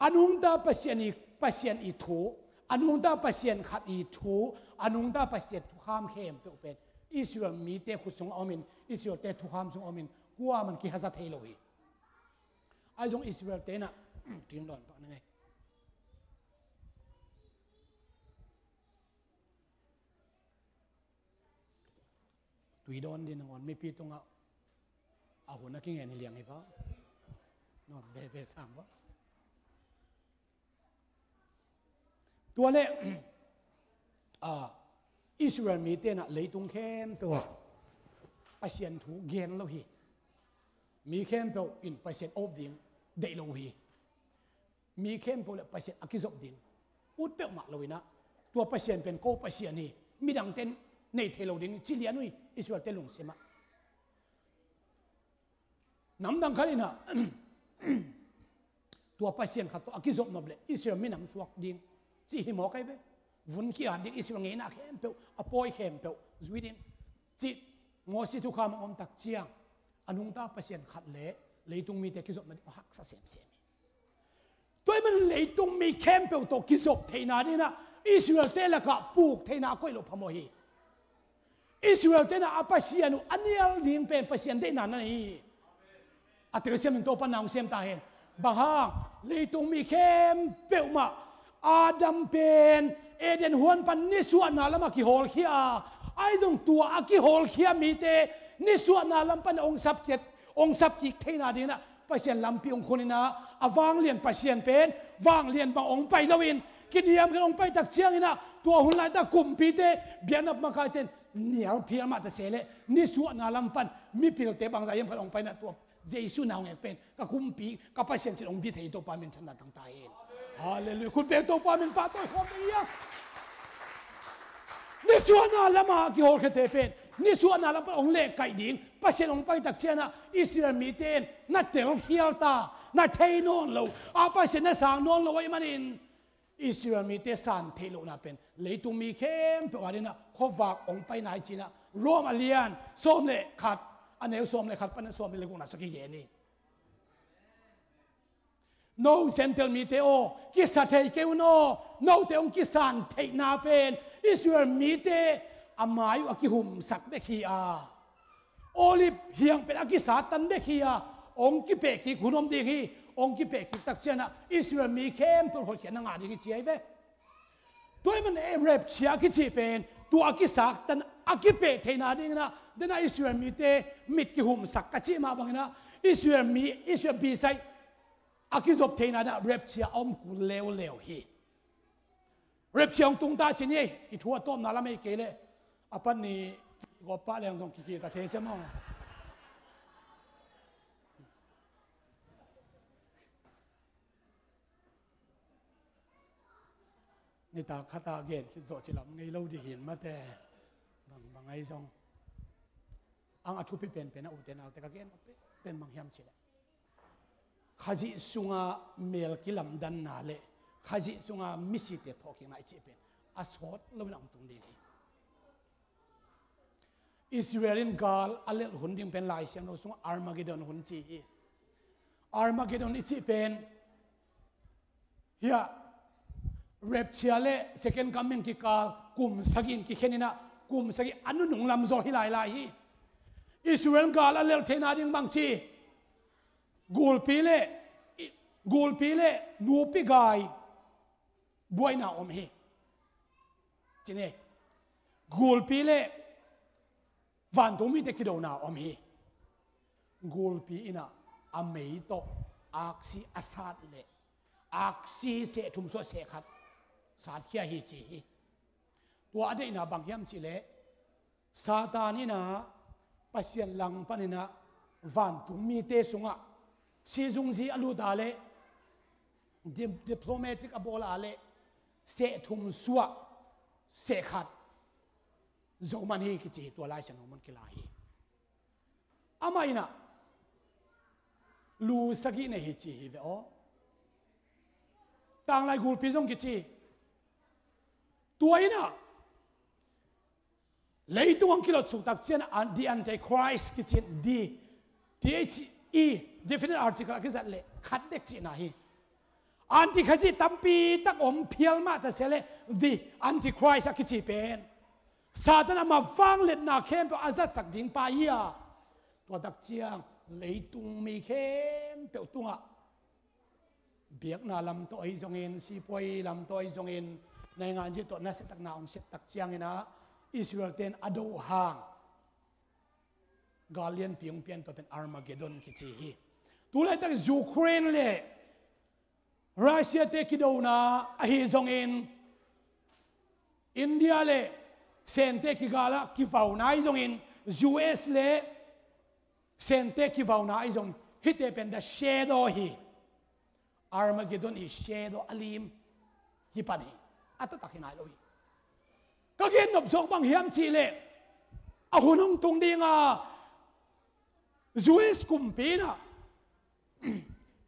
a nungta Pasian i, Pasian i thu, a nungta Pasian khat i thu, a nungta Pasian thukham khempeuh pen Israel mite khut sungah omin, Israelte thukham sungah omin kuaman kihaza thei lo hi. Ahi zong Israelte in ah, tuin dawn pah na ngei. Tui dawn ding nangawn mipi tungah a hun a kingen hi liang hi pa. Nawn veve sang pa. Tua leh, a, Israel mite in ah leitung khempeuh ah Pasian thu gen lo hi. Mi khempeuh in Pasian op ding deih lo uh hi. Mi khempeuh le Pasian a kizop ding ut peuhmah lo in ah, tua Pasian pen ko Pasian hi, midangte in nei thei lo ding ci lian uh hi Israelte lungsim ah. Namdang khat in ah tua Pasian khat tawh a kizop nop leh Israel minam suak ding ci hi mawk ahi ve. Vun ki-at ding, Israel ngeina khempeuh, a pawi khempeuh zui ding cih Moses thukham a om tak ciang a nungta Pasian khat le leitung mite kizopna ding a haksa semsem hi. Tua ahih manin leitung mi khempeuh tawh kizop theihna ding in ah Israelte lakah puk theihna a koih loh phamawh hi. Israelte in ah a Pasian uh a nial ding pen Pasian deihna na hi. A telsiam in Topa na hong sem ta hen. Bang hang, leitung mi khempeuh mah Adam pen Eden huan pan nisuahna lamah kihawlkhia a, ahi zong tua a kihawlkhia mite nisuahna lam pan hong sapkhiat, hong sapkik theihna ding in ah Pasian lampi hong khun in ah, a vanglian Pasian pen vanglian bang hong pai lo in, kiniamkhiat hong pai tak ciangin ah tua hun laitak kumpite, biakna makaite in nial phial mah ta se leh nisuahna lam pan mipilte bangzah hiam khat hong pai in ah tua Jesu na hong ek pen ka kumpi, ka Pasian cih hong bi thei Topa min thanna tang ta hen. Halleluiah. Khut beng Topa min pahtawi khawm ding hi hang. Nisuahna lamah kihawlkhiate pen nisuahna lam pan hong lehkaih ding Pasian hong pai tak ciang ah Israel mite in na telkhial ta, na thei nawn lo a, Pasian na sang nawn lo ahih manin Israel mite san theih lohna pen leitung mi khempeuh a ding in ah khuavak hong paina hi ci-in ah Rom a lian sawm le khat, a neu sawm le khat pan sawm le gukna sung kigen hi. No Gentile mite aw, kisa thei kei un aw, note hong kisan theihna pen Israel mite a mai uh a kihumsak bek hi a, Olive hiang pen a kisattan bek hi a, hong kipehkik hun om ding hi. Hong kipehkik tak ciang ah Israel mi khempeuh hotkhiatna ngah ding hi ci ahi ve. Tua ahih manin rapture a kicih pen tua a kisattan a kipeh theihna ding in ah, den ah Israel mite mit kihumsak ka cih mah bangin ah Israel mi, Israel bisai a kizop theihna ding ah rapture a om kul leuleu hi. Rapture hong tung ta ci ni ei, i thu a tawpna lam ei kei leh a pan ni gawp pah leng zong kikita thei cia maw. Nitak khat a gen khit zawh ci lam ngei lo ding hi in mate. Bang, bang ahi zong, ang a thupi penpen a ute naute ka gen pen, pen bang hiam cih leh Khazih sunga mel kilamdanna le Khazih sunga misite thawhkikna i cih pen a sawt loin a hong tung ding hi. Israel in gal a lelh hun ding pen Lai Siangtho sungah Armageddon hun ci hi. Armageddon i cih pen hiah rapture le second coming kikal kum sagih in kikhen in ah, kum sagih a nunung lam zaw hi lailai hi. Israel gal a lelh theihna ding bang ci, gulpi le, gulpi le nupi gai buaina om hi. Ci ni, gulpi le vantung mite kidona om hi. Gulpi in ah a mei tawh aksi a sat le aksi seh thum suah seh khat satkhia hi ci hi. Tua a deihna bang hiam cih leh Satan in ah Pasian langpan in ah vantung mite sungah sizungzi a lut a leh, di-, diplomatic a bawl a leh, seh thum suah, seh khat zo man hi kici hi, tua Lai Siangtho mun kila hi. Amah in ah lu sagih nei hi ci hi ve aw. Tanglai gulpi zong kici. Tua in ah leitung hong kilotsuk tak ciang an-, the Antichrist kici in, the, T H E, definite article a kizat leh khat bek cihna hi. Antichrist tampi tak om phial mah ta se leh, the Antichrist a kici pen Satan ama vangliatna khempeuh a zatsak ding pa hi a, tua tak ciang leitung mi khempeuh tungah biakna lam tawh ahi zongin, sipuai lam tawh ahi zongin, naingan zia tawh nasiatakna hong siat tak ciangin ah Israel ten a do hang gal lianpi hong pian, tua pen Armageddon kici hi. Tulaitak Ukraine le Russia te kidona ahi zongin, India le Sente kigal ah kivauna ahi zongin, U S le Sente kivauna ahi zongin, hihte pen the shadow hi. Armageddon i shadow a lim hi pan hi. A taktak hi nai lo hi. Ka gen nop zawk bang hiam cih leh, a hun hong tung ding a, U S kumpi in ah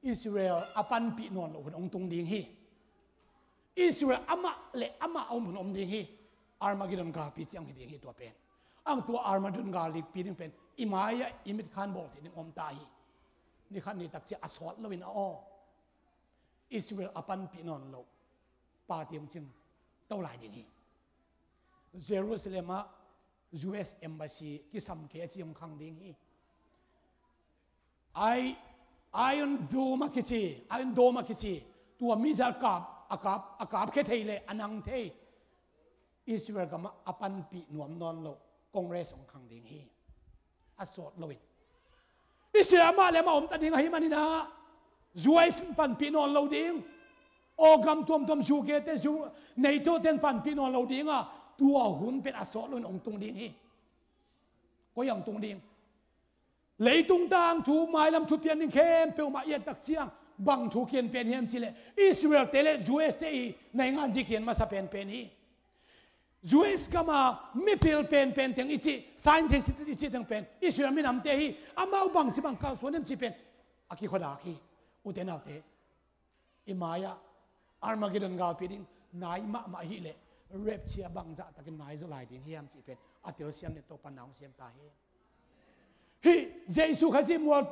Israel a panpih nawn loh hun hong tung ding hi. Israel amah le amah a om hun om ding hi. Armageddon galpi ciang hi ding hi tua pen. Ang tua Armageddon galpi ding pen i mai-ah i mitkhan bawl theih ding om ta hi. Ni khat ni tak ciang a sawt loin a aw, Israel a panpih nawn loh pa tiang cing to lai ding hi. Jerusalem ah U S embassy kisam kei a ci hong khang ding hi. Ai, Iron Dome a kici, Iron Dome a kici, tua missile kap, a kap, a kap khia thei le a nang thei Israel gamah a panpih nuam nawn loh Congress hong khang ding hi. A sawt loin Israel amah le amah om ta ding ahi manin ah, U S in panpih nawn lo ding, aw gam tuamtuam U K te, U-, NATO ten panpih nawn lo ding a, tua hun pen a sawt loin hong tung ding hi. Koi hong tung ding? Leitung tangthu, mailam thupian ding khempeuh mah i et tak ciang bang thu kian pen hiam cih leh, Israel te le U S te i naingan zi kian masa penpen hi. U S gam a mipil penpen teng i cih, scientist i cih teng pen Israel minamte hi. Amau bangci bang kalsuan hiam cih pen a kikhuadak hi. Ute naute, i mai-ah Armageddon galpi ding nai mahmah hi leh, rapture bangzah takin nai zaw lai ding hiam cih pen a telsiam le Topa'n na hong siam ta hi. Hih Jesu Khazih mual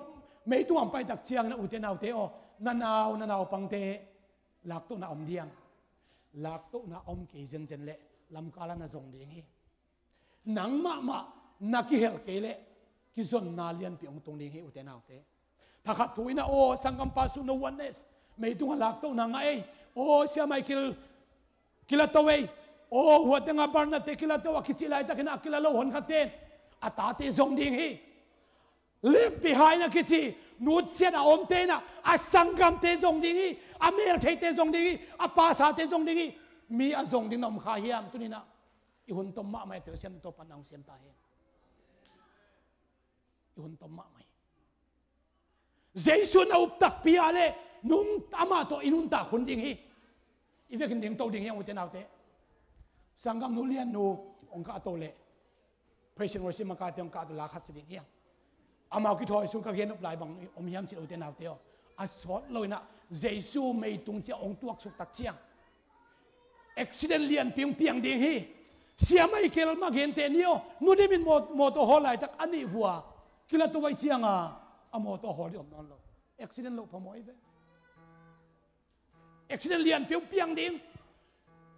meitung hong pai tak ciangin, ute naute aw, na nau, na naupangte laktohna om diam? Laktohna om kei zenzen leh lamkal ah na zong ding hi. Nang mahmah na kihel kei leh kizonna lianpi hong tung ding hi, ute naute. Thakhat thu in ah, aw, sanggampa Sue, no oneness, meitung ah laktohna ngah ei. Aw, Sia Michael kila to ei. Aw, hua teng ah Barnard te kila to, a kicih laitakin a kila lo honkhatte in a tate zong ding hi. Left behind a kici, nutsiat a omte in ah a sanggamte zong ding hi. A meltheite zong ding hi. A pastorte zong ding hi. Mi a zong ding na om kha hiam? Tuni in ah i hun tom mahmah hi, telsiam le Topa'n na hong siam ta hi. I hun tom mahmah hi. Jesu na up takpi a leh nung, amah tawh i nuntak hun ding hi. I vekin ding to ding hi hang, ute naute. Sanggamnu Liannu hong kahto leh praise and worship makaite hong kahto la khat si ding hi hang. Amau kithawi sung ka gen nop lai bang om hiam cih leh, ute naute aw, a sawt lo in ah Jesu meitung ciang hong tuaksuk tak ciang accident lianpi hong piang ding hi. Sia Michael mah genteh ni aw, Nu Dim in maw-, mawtaw hawl laitak a nih vua kila to vai ciang a, a mawtaw hawl ding om nawn lo. Accident loh phamawh hi ve. Accident lianpi hong piang ding.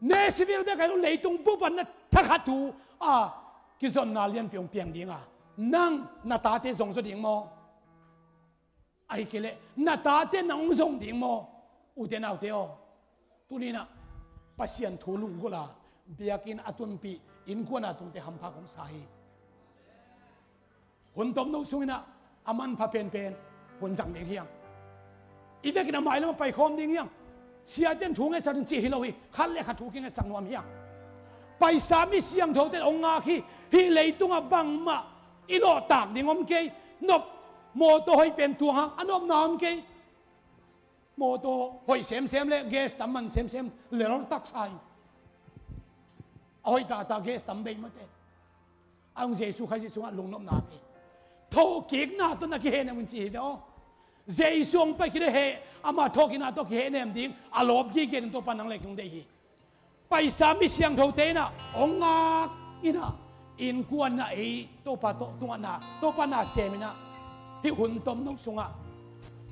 Nashville bek hi lo, leitung bup ah na thakhat thu a kizonna lianpi hong piang ding a, nang na tate zong zaw ding maw? Ahih kei leh na tate nang hong zong ding maw? Ute naute aw, tuni in ah Pasian thu lunggulh a, biakinn a tunpih, innkuan a tungte hampha kong sa hi. Hun tomno sung in ah a manpha penpen hun zang ding hi hang. I vekin a mailam ah paikhawm ding hi hang. Siate in thu ngetsak ding cih hi lo hi. Khat le khat thu kingetsak nuam hi hang. Paisa mi siangthote in hong ngak hi. Hih leitung ah bangmah i lawhtak ding om kei. Nop, Mawtaw hoih pen tuang hang a nopna om kei. Mawtaw hoih semsem le gas tam man semsem lel taksa hi. A hoih tata gas tam bei mate. A hong Jesu Khazih sungah lungnopna hi. Thokikna tawh na kihehnem un ci hi ve aw. Jesu hong pai khit le heh, ama thokikna tawh kihehnem ding a lawp gige ding Topa nang le kei hong deih hi. Paisa mi siangthote inah hong ngak inah, innkuan inah ei Topa tawh tungah na, Topa na sem inah, hih hun tomno sungah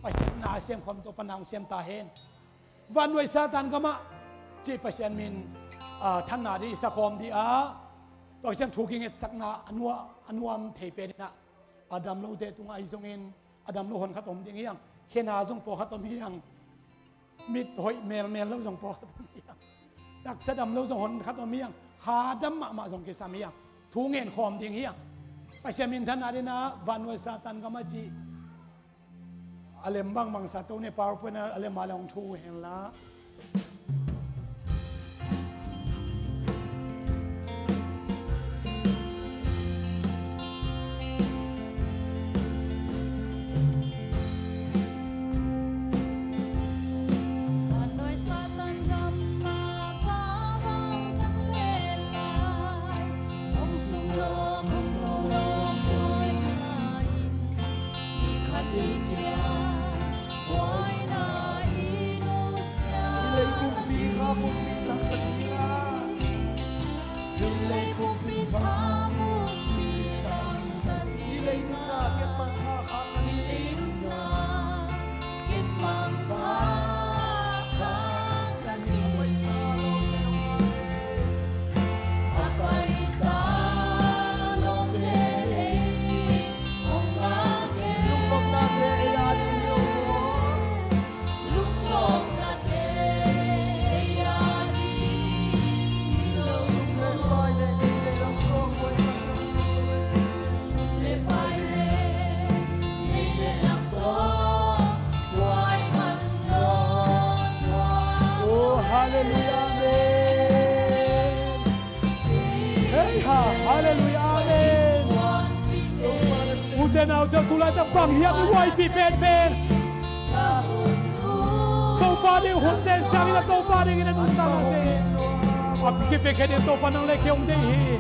Pasian na sem khawm Topa na hong sem ta hen. Vannuai Satan gamah cih Pasian min, ah, thanna dih i sakhawm dih ah, tua Pasian thu kingetsakna a nua-, a nuam thei pen inah, a dam lote tungah ahi zongin a dam lo hon khat om ding hi hang. Khena zong pawlkhat om hi hang. Mit hoih melmel lo zong pawlkhat om hi hang. Taksa dam lo zong hon khat om hi hang. Kha dam mahmah zong kisam hi hang. Thu ngen khawm ding hi hang. Pasian minthanna dih inah vannuai Satan gamah cih a lem bangbang sa to ne, PowerPoint a lem a le hong thu hen la. Oh, hallelujah, amen. Hei ha, hallelujah, amen. Ute naute, tu laitak bang hiam i huaipih penpen? Topa ding hun ten siangin a Topa dingin a nuntaknate a kipiakhia ding Topa nang le kei hong deih hi.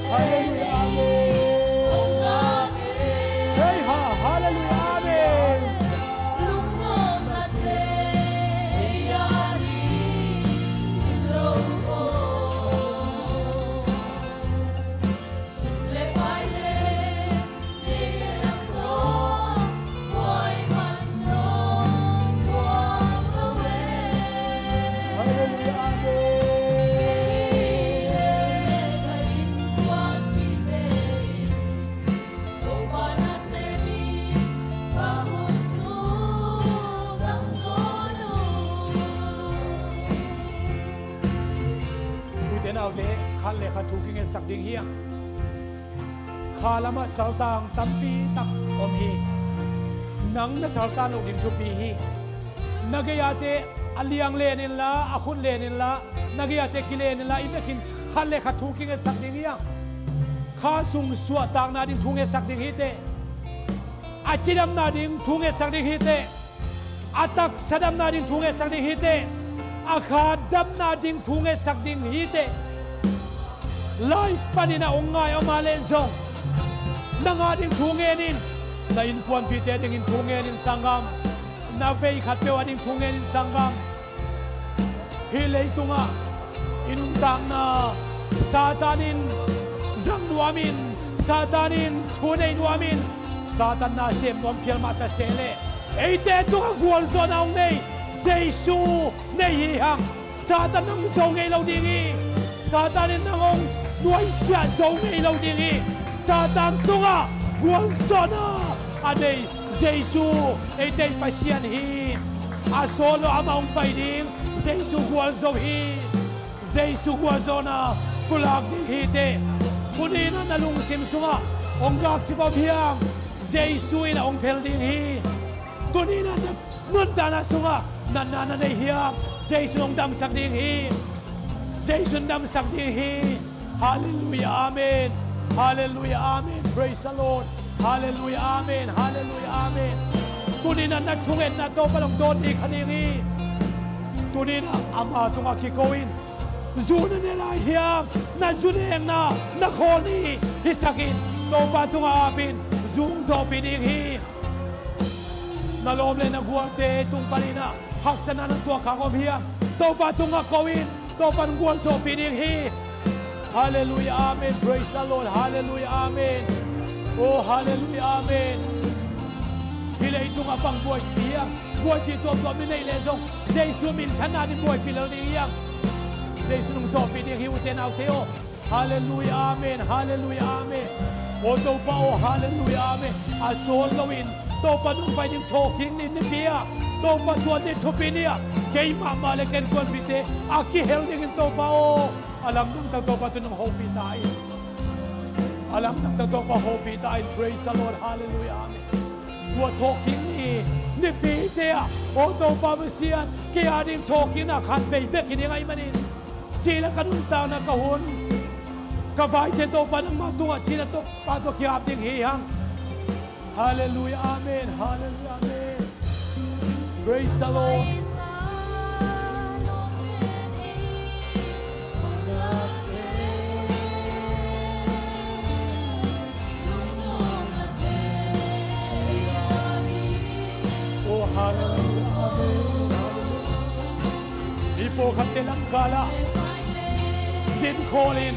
Hallelujah, amen. Hei ha, hallelujah, amen. Ute naute, khat le khat thu kingetsak ding hi a, kha lamah saltang tampi tak om hi. Nang na saltan loh ding thupi hi. Na gei-ate a liang len inla, a khut len inla, na gei-ate kilen inla, i vekin khat le khat thu kingetsak ding hi hang. Kha sung suahtakna ding thu ngetsak ding hi teh. A cidamna ding thu ngetsak ding hi teh. A taksa damna ding thu ngetsak ding hi teh. A kha damna ding thu ngetsak ding hi teh. Life panin a hong ngai om a leh zong, nang a ding thu ngen in. Na innkuanpihte dingin thu ngen in sanggam. Na vei khat peuh a ding thu ngen in sanggam. Hih leitungah i nuntakna Satan in zang nuamin, Satan in thu nei nuamin, Satan na sem nuam phial mah ta seh leh, eite tungah gualzawhna hong nei Jesu nei hi hang. Satan nang zo ngei lo ding hi. Satan in nang hong nuaisiah zo ngei lo ding hi. Satan tungah gualzawhna a nei Jesu eite Pasian hi. A sawt lo amah hong pai ding. Jesu gualzo hi. Jesu gualzawhna pulak ding hi teh. Tuni-in ah na lungsim sungah hong gakcip om hiam? Jesu in a hong phel ding hi. Tuni-in ah na nuntakna sungah natna na nei hiam? Jesu in hong damsak ding hi. Jesu in damsak ding hi. Halleluiah, amen. Halleluiah, amen. Praise the Lord. Halleluiah, amen. Halleluiah, amen. Tuni-in ah na thungetna Topa in hong dawn ding kha ding hi. Tuni-in ah ama tungah kiko in, zu na ne lai hiam? Na zu nekna na khawl ni hisak in, Topa tungah ap in, zu hong zawhpih ding hi. Na lawm le na gualte tung panin ah haksatna nang tuahkhak om hiam? Topa tungah ko in, Topa in gualzawhpih ding hi. Halleluiah, amen. Praise the Lord. Halleluiah, amen. Oh, halleluiah, amen. Hih leitungah bang buaipih hiam? Buaipih tuamtuam i neih leh zong, Jesu minthanna ding buaipih lel ding hiam? Jesu in hong zawhpih ding hi, ute naute aw. Halleluiah, amen. Halleluiah, amen. Aw Topa aw, halleluiah, amen. A sawt loin Topa nong pai ding thawhkik ni nipi ah, Topa tua ni thupi ni ah, keimah mah le ka innkuanpihte a kihel dingin Topa aw, a lamdang tak Topa tun hong hopih ta in. A lamdang tak Topa hopih ta in. Praise the Lord. Halleluiah, amen. Tua thawhkik ni nipite ah, aw Topa Pasian, kei a ding thawhkikna khatvei bek hi ding ahih manin, cih leh ka nuntakna, ka hun, ka vaite Topa nangmah tungah cih leh Topa tawh ki-ap ding hi hang. Halleluiah, amen. Halleluiah, amen. Praise the Lord. Oh, halleluiah, amen. Hih pawlkhatte lamkal ah dinkhawl in,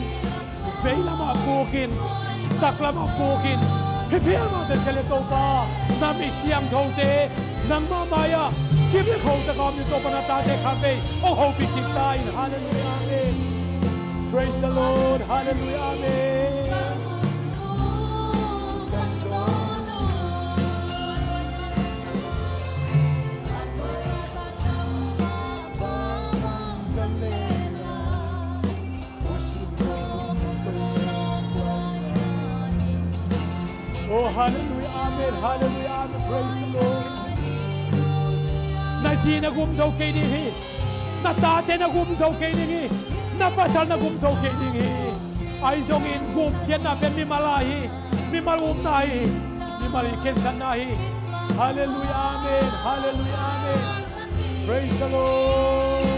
veilam ah puk in, taklam ah puk in, hih phial mah ta seh leh Topa, na mi siangthote nangmah mai-ah kim le kho tak a om ding Topa, na tate khatvei hong hopih kik ta in. Halleluiah, amen. Praise the Lord. Halleluiah, amen. Oh, halleluiah, amen. Halleluiah, amen. Praise the Lord. Na zi na gum zo kei ding hi. Na tate na gum zo kei ding hi. Na pasal na gum zo kei ding hi. Ahi zongin gumkhiatna pen mimal a hi. Mimal upna hi. Mimal i khensatna hi. Halleluiah, amen. Halleluiah, amen. Praise the Lord.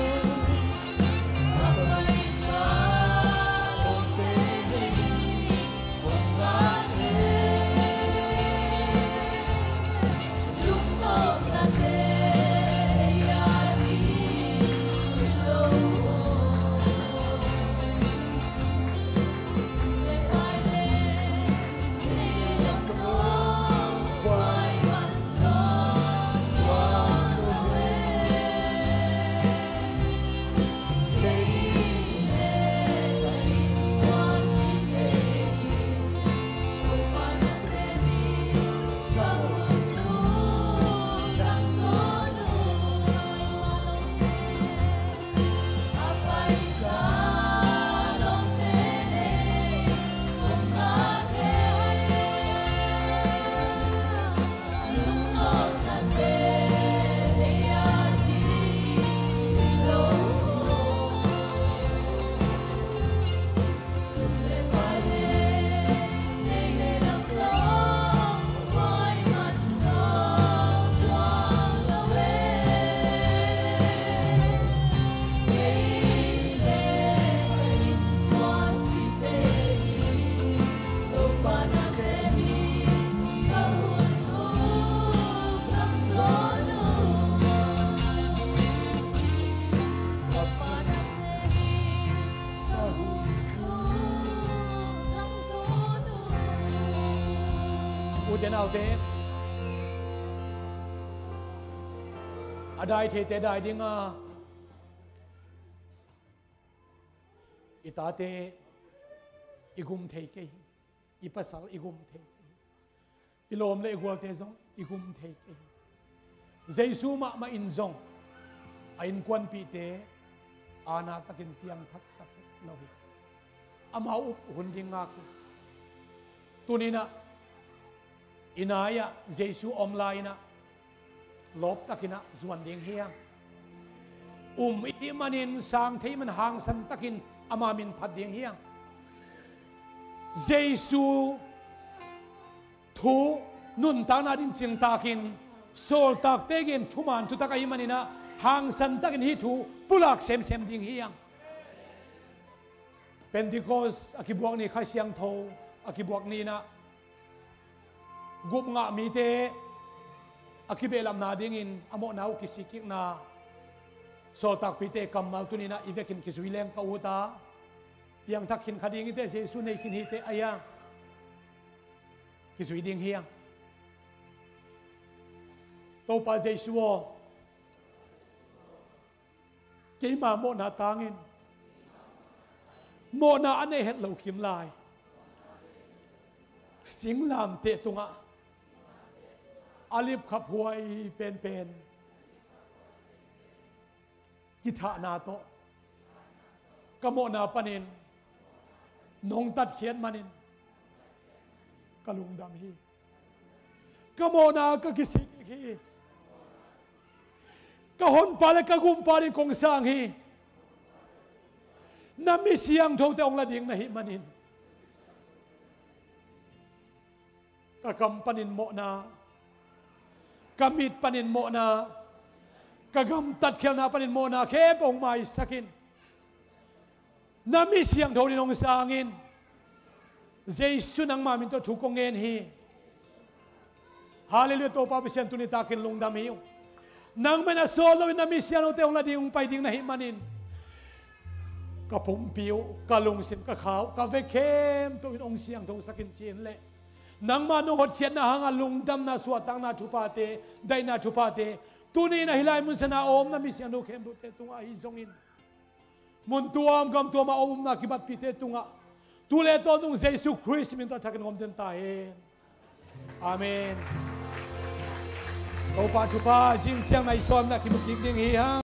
Ute naute, a dai theite dai dinga, i tate i gum thei kei hi. I pasal i gum thei kei hi. I lawm le i gualte zong i gum thei kei hi. Jesu mahmah in zong a innkuanpihte aana takin piangthaksak lo hi. Amau up hun ding ngak hi. Tuninah i nai-ah Jesu om lai-inah lawptakinah zuan ding hi hang. Um i hih manin sang thei man hangsan takin ama min phat ding hi hang. Jesu thu nuntakna din cingtakin sawltakte gen thuman thutak ahih maninah hangsan takin hih thu pulak semsem ding hi hang. Pentecost a kibuak ni, Kha Siangtho a kibuak ni-inah gupngah mite a kibehlapna dingin a mawhna uh kisikkikna sawltakpite kammal tuninah i vekin kizui leng ka ut a, piangthak khin kha ding hi teh, Jesu nei khin hi teh, a hi a kizui ding hi a. Topa Jesu aw, keima mawhna tangin mawhna a neih het lo kim lai singlamteh tungah a lipkhaphuai penpen kithahna tawh ka mawhna panin nong tatkhiat manin ka lungdam hi. Ka mawhna ka kisik hi. Ka honpa le ka gumpa din kong sang hi. Na mi siangthote hong la ding na hih manin ka kam panin mawhna, ka mit panin mawhna, ka gamtat khialhna panin mawhna khempeuh hong maisak in. Na mi siangtho din hong sang in. Jesu nangma min tawh thu kong ngen hi. Halleluiah. Topa Pasian, tuni takin lungdam hi uh. Nangmah in a sawt loin na mi siangthote hong la ding, hong pai ding na hih manin ka pumpi uh, ka lungsim, ka kha uh, ka vek khempeuh in hong siangthosak in ci-in leh nangma nong hotkhiatna hanga lungdamna, suahtakna thuphate, daihna thuphate tuni-in a hih lai mun sana a om na mi siangtho khempeuhte tungah ahi zongin mun tuam gam tuama a om upna kibatpihte tungah tu le tawntung Jesu Khrist min tawh a thakin hong om den ta hen. Amen. Topa thupha zing ciang nai sawm na kimu kik ding hi hang.